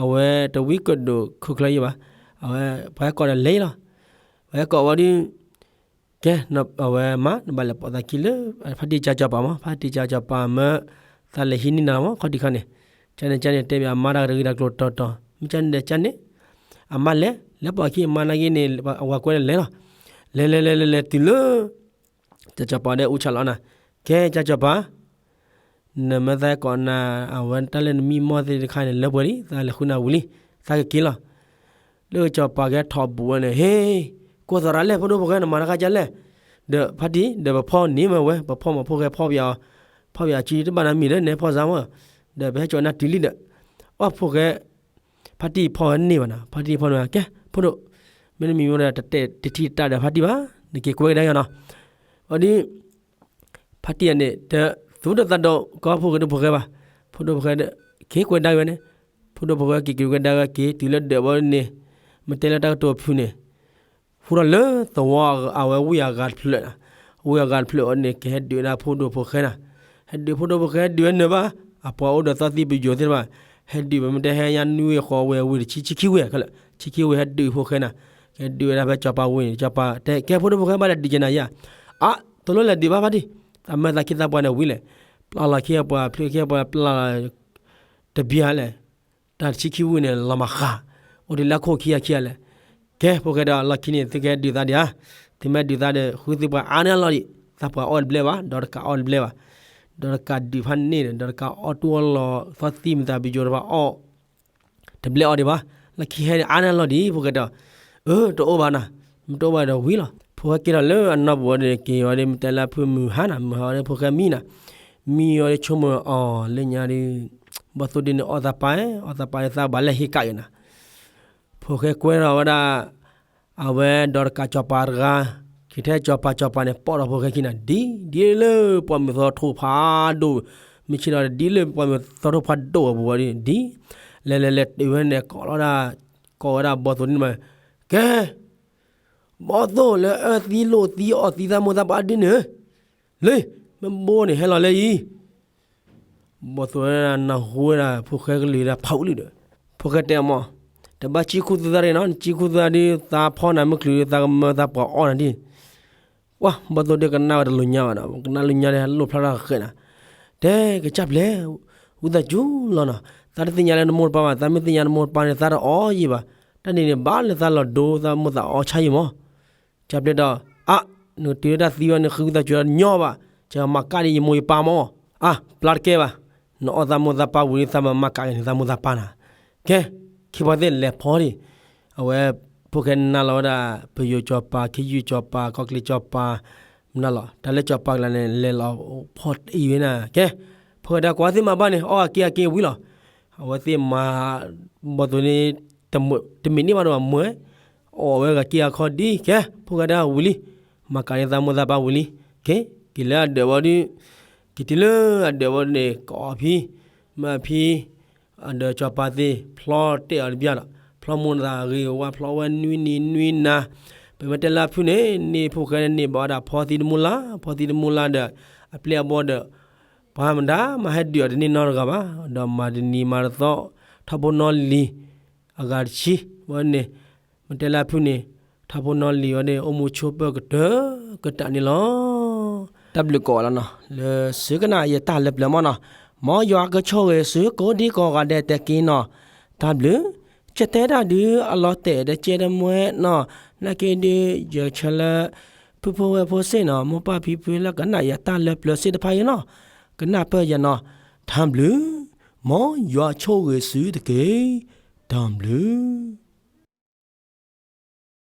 အဝဲတဝံၤကဒိၣ်ခိၣ်ချၢယံၤဘၣ်, အဝဲ ပှၤဟဲကိးဒီးလဲၤလီၤ, ပှၤဟဲကိးဝဲဒ် ကဲ, အဝဲမါ နဘၣ်လဲၤပိာ်သးခံလၢ ဖါတံၢ်ကၠါစီၤပၤမး, ဖါတံၢ်ကၠါစီၤပၤမၢ သးလဲၤဟံးန့ၢ်နၤမး ခီဒံးခါန့ၣ်, ကန့ၣ်ကန့ၣ် တဲဘၣ်အမါတၢ်ကရၢကရိတၢ်တီၤတီၤ, မ့ၢ်ကန့ၣ်ဒီးကန့ၣ်, အမါလဲၤ လဲၤပိာ်ခံအမါနာ်က့န့ၣ် အဝၤကွဲလဲၤလဲၤလီၤ, လဲၤလဲၤလဲၤလဲၤလဲၤတုၤလၢ ကၠါစီၤပၤဒီးအူဆၣ်လီၤနၤ, ကဲ ကၠါစီၤပၤ နမ့ၢ်သးကိးနၤ အဝဲတၢ်လၢနမံမီၢ်သ့ၣ်တခါန့ၣ် လၢပှဲၤလံ သးလဲၤဃုနၤဝံၤလံ သးကက့ၤလီၤ. လၢစီၤပၤကဲထီၣ်ဘူးဝဲန့ၣ် ဟ့ၣ်, ကိးသရၣ်လဲၣ် ဖိဒိၣ်ဖိၣ်ဃဲ နမၤတၢ်ခါကလဲၣ်, ဒီးဖါတံၢ် ဒီးပဖီၣ်န့ၢ်မ့ၢ်ဝဲ ပဖီၣ်မးဖိၣ်ဃဲဖီၣ်ပယၤအီၤ, ဖီၣ်ပယၤအစုတဘၣ်နၤမံၤဒီး နဲဖီၣ်စါမး, ဒီးပဟဲကၠီနၤတုၤလံဒီး, အီၣ်ဖိၣ်ဃဲ ဖါတံၢ်ဖီၣ်ဝဲန့ၢ်ဘၣ်နၤ, ဖါတံၢ်ဖီၣ်န့ၢ်ဘၣ် ကဲ ဖိဒိၣ်, မ့တမ့ၢ်ဝဲဒီး တတဲတထံၣ်တတၢ်ဒီးဖါတံၢ်ဘၣ်, နက့ၤကွဲကဒါက့ၤနီၤ, ဝဲဒ် ဖါတံၢ်န့ၣ် တသူၣ်တသးဒီးကီၢ်ဖိၣ်ဃဲဒိၣ်ဖိၣ်ဃဲဘၣ်, ဖိဒိၣ်ဖိၣ်ဃဲ က့ၤကွဲဒါက့ၤဝဲန့ၣ်, ဖိဒိၣ်ဖိၣ်ဃဲက့ၤက့ၤကွဲဒါဝဲက့ၤတုၤလၢဒၢးဝဲန့ၣ်, မ့ၢ်တဲလၢတၢ်ကတိၤဖုန့ၣ်, ဟူထီၣ်လၢသဝီအဝဲဝ့ၢ်အဂၤတဖျၢၣ်, ဝ့ၢ်အဂၤတဖျၢၣ်ဝဲန့ၣ် ကဟဲဒုးဝဲဒၣ်ဖိဒိၣ်ဖိၣ်ဃဲနၤ, ဟဲ ဟဲဒုးဖိဒိၣ်ဖိၣ်ဃဲ ဟဲဒုးဝဲနၢၤဘၣ်, အပှၤအိၣ်ဒီးသီသံပယိၤသ့ၣ်တဖၣ်, ဟဲဒုးပမ့ၢ်တဲဟဲညါနွံဝ့ၢ်ဃိးဝ့ၢ် ဝ့ၢ်တဆံ ဆံခံဝ့ၢ်ခဲလၢာ်, ဆံခံဝ့ၢ်ဟဲဒုးဖိၣ်ဃဲနၤ, ကဲဒုးဝဲဒၣ်ဖဲကၠီၤပၤဝ့ၢ်န့ၣ် ကၠီၤပၤတဲကဲဖိဒိၣ်ဖိၣ်ဃဲဘၣ်ဒီးဒုးကနၤယၤ, အါ တလိၣ်လဲၤဒုးဘၣ်ဘၣ်ဒံး, သးမၢသးခ့သးပှၤန့ၣ်ဝံၤလဲၣ်, ပျၢ်လီၤခံအပှၤ ဖျုခံအပှၤ ပျၢ်လီၤ တဘျီလဲၣ်, တၢ်တဆံခံဝ့ၢ်န့ၣ် လီၤမၤဃး, အိၣ်ဒံးလၢခိၣ်ခံဂၤခံဂၤလဲၣ်, ကဲဖိၣ်ဃဲဒီးလီၢ်ခံန့ၣ် သုကဟဲဒုးသးဒံးဧါ, သုမ့ၢ်ဒုးသးဒီး ဃုသ့ၣ်ပှၤအါန့ၢ်လီၤဒံး, သးပှၤအီၣ်တဘျဲၣ်ဘၣ်, ဒီးတကးအီၣ်တဘျဲၣ်ဘၣ်, ဒီးတကးဒုးဖးန့ၣ်ဒီး ဒီးတကးအီၣ်တူၢ်အီၣ်လီၤ သီသံမသးပယိၤတဖၣ်အီၣ် တဘျဲၣ်အီၤဒံးဘၣ်, လီၢ်ခံဟဲန့ၣ်အါန့ၢ်လီၤဒံး ဖိၣ်ဃဲဒီး, အၢ တအိၣ်ဘၣ်နၤ, မ့ၢ်တအိၣ်ဘၣ်ဒီးဝံၤလီၤ, ဖိၣ်ဃဲက့ၤထီၣ်လၢအနီၢ်ပူၤဝဲဒီး က့ၤဝဲဒီး မ့ၢ်တဲလၢဖုမုၢ်ဟါနၤ မုၢ်ဟါဝဲဒီးဖိၣ်ဃဲမံနၤ, မံဝဲဒီးဆိကမိၣ်အီၤလၢညါဒီး, ဘီၣ်သိၣ်ဒ်န့ၣ်အီၣ်သးပၢ်, အီၣ်သးပၢ်န့ၣ် သးဘၣ်လဲၤဟ့ၣ်ကးက့ၤနၤ ဖိၣ်ဃဲကွဲထီၣ်ဝဲဒၣ်, အဝဲဒီးတကးကၠီၤပၤတဂၤ, က့ၤထဲကၠီၤပၤ ကၠီၤပၤန့ၣ် ပိာ်ထီၣ်ဖိၣ်ဃဲခံနၤ ဒ် ဒ်လၢပှၢ်မုၢ်သီထိၣ်ဖးဒိၣ်, မ့ၢ်ဆ့ၣ်ဒီးဒ်လၢပှၢ်မုၢ်သီထိၣ်ဖးဒိၣ်အပူၤဝဲဒ်, လဲၤလဲၤလဲၤတုၤဝဲန့ၣ် ကိးလီၤဒၣ်, ကိးဝဲဒၣ်ဘီၣ်သိၣ်န့ၣ်မး, ကဲ ဘီၣ်သိၣ်လၢအၢသံလိာ်သံအီၣ်သံသးမိၢ်သးပၢ်ဒ်န့ၣ်, လၢ မ့ၢ်ဘိန့ၣ်ဟဲလီၤလၢအံၤ ဘီၣ်သိၣ်ဝဲဒၣ်နၢ်ဟူဝဲဒၣ် ဖိၣ်ဃဲကလုၢ်ဒၣ်ဖးအူလံဒီး, ဖိၣ်ဃဲတဲအီၤမး, တဘၣ်ကံၣ်ခူသူၣ်သးဒ်နီၤ, နကံၣ်ခူသူၣ်သးဒ် သးဖီနၤမုၢ်ချုး သးကမၢသးပှၢ်အီၣ်နၤဒ်, ဝါ ဘီၣ်သိၣ်ဒ်ကနၣ်ဝဲတလိၤညါဘၣ်ဒီး ကနၣ်လိၤညါဒီးလိၣ်ဖျါထီၣ်ဃဲနၤ, တဲကစၢ်ပျဲၢ်, ဝံသးစူၤလီၤနီၤ, သးတသ့ၣ်ညါလၢနမိၢ်တပၢ်ဘၣ်, သးမ့ၢ်သ့ၣ်ညါနမိၢ်တပၢ်န့ၣ် သးတအီၣ်ယံာ်ဘၣ်, တၢ်န့ၣ်န့ၣ် ဘၣ်လၢသးလီၤဒိသးမိၢ်သးအီၣ်ဆါယံာ်မး ကၠီပျဲၢ်ဒီး, အါ, နကတုၤလၢတၢ်သံဝဲ နဃုသးစူၤညီဘၣ်, ကမၤကၣ်ဒ်ယမိၢ်ယပၢ်မး, အါ, ပျၢ်တကဲဘၣ်, နအီၣ်သးမိၢ်သးပၢ်ဝံၤလံ သးမၤမၤကၣ်က့ၤန့ၣ် သးမိၢ်သးပၢ်နၤ, ကဲ, ခံပှၤသ့ၣ်လဲၤဖီဒံး, အဝဲ, ဖိၣ်ဃဲနၢ်လီၤဝဲဒၣ် ပယိၤကၠီပၤ ခံယုၢ်ကၠီပၤ ကီၢ်ချ့ကၠီပၤ, မနုၤလီၤ တၢ်လၢကၠီပၤကလၤန့ၣ် လဲၤလီၤဖီအံၤဝဲနၤ, ကဲ, ဖိၣ်ဃဲဒီးကွၢ်သ့ၣ်မၤဘၣ်န့ၣ် အီၣ်အက့ၢ်အက့ၢ်ဝံၤလီၤ, အဝဲသ့ၣ်မၤ, ဘီၣ်သိၣ်န့ၣ် တမ့ၢ်န့ၢ်ဘၣ်ဒီးမၤ, အီၣ်ဝဲဂၤက့ၢ်ဂၤခီဒ်ကဲ, ဖိၣ်ဃဲဒီးဝံၤလံ, မၤကၣ်န့ၢ်သးမိၢ်သးပၢ်ဝံၤလံ, ကဲ, က့ၤလၢအဒၢးဝဲဒုး, က့ၤတုၤလၢအဒၢးဝဲန့ၣ် ကအီၣ်ဖံ, မၤဖံ, အဒၢးကၠီပၤသ့ၣ် ဖျီတဲာ်အီၤတဘျီဒီး ဖျီမိၢ်သးဂ့ၤဝါ ဖျီဝဲနွံနံၤနွံနၤ, ပမ့ၢ်တဲလၢအဖုၣ်န့ၣ် န့ၢ်ဖိၣ်ဃဲန့ၣ်န့ၢ်ဘၣ်ဝဲဒၣ်ဖီသံတမူလါ, ဖီသံတမူလါဒီး, အပျဲၢ်အဘီၣ်ဒီး, ပှၤမတၤမၤဟဲဒုးအီၤတန့ၢ်နီတဂၤဘၣ်, ဒီးမၤတနံၤမၤတသီ, ထီဘိနီလံၤ, အဂၤတဆံ, ဝဲန့ၣ်, မ့ၢ်တဲလၢအဖုၣ်န့ၣ်, ထီဘိနီလံၤဝဲန့ၣ် အိၣ်မူဆိးပၢၢ်ကတၢၢ်ကတၢၢ်န့ၣ်လီၤ. တၢ်ဘျုးကိးဂၤလီၤနီၤ လၢသုကနၣ်ယတၢ်လၢပျၢၤမးနီၤ, မ်ယွၤကဆိၣ်ဂ့ၤသုကိးဒံကိးဂၤဒဲးတက့ၢ်နီၤ, တၢ်ဘျုး, ကတဲတၢ်ဒုးအလီၤတဲာ်ဒီးကဲတမှဲနီၤ, နာ်က့ဒုးယဆၢလၢ ဖုဖိဝဲၢ်ဖိစ့ၢ်နီၤ မိၢ်ပၢ်ဖံဖုလၢကနၣ်ယတၢ်လၢပျၢၤစ့ၢ်တဖၣ်အံၤနီၤ, ကနၢ်ပၢၢ်ယၤနီၤ, တၢ်ဘျုး, မ်ယွၤဆိၣ်ဂ့ၤသုတက့ၢ်, တၢ်ဘျုး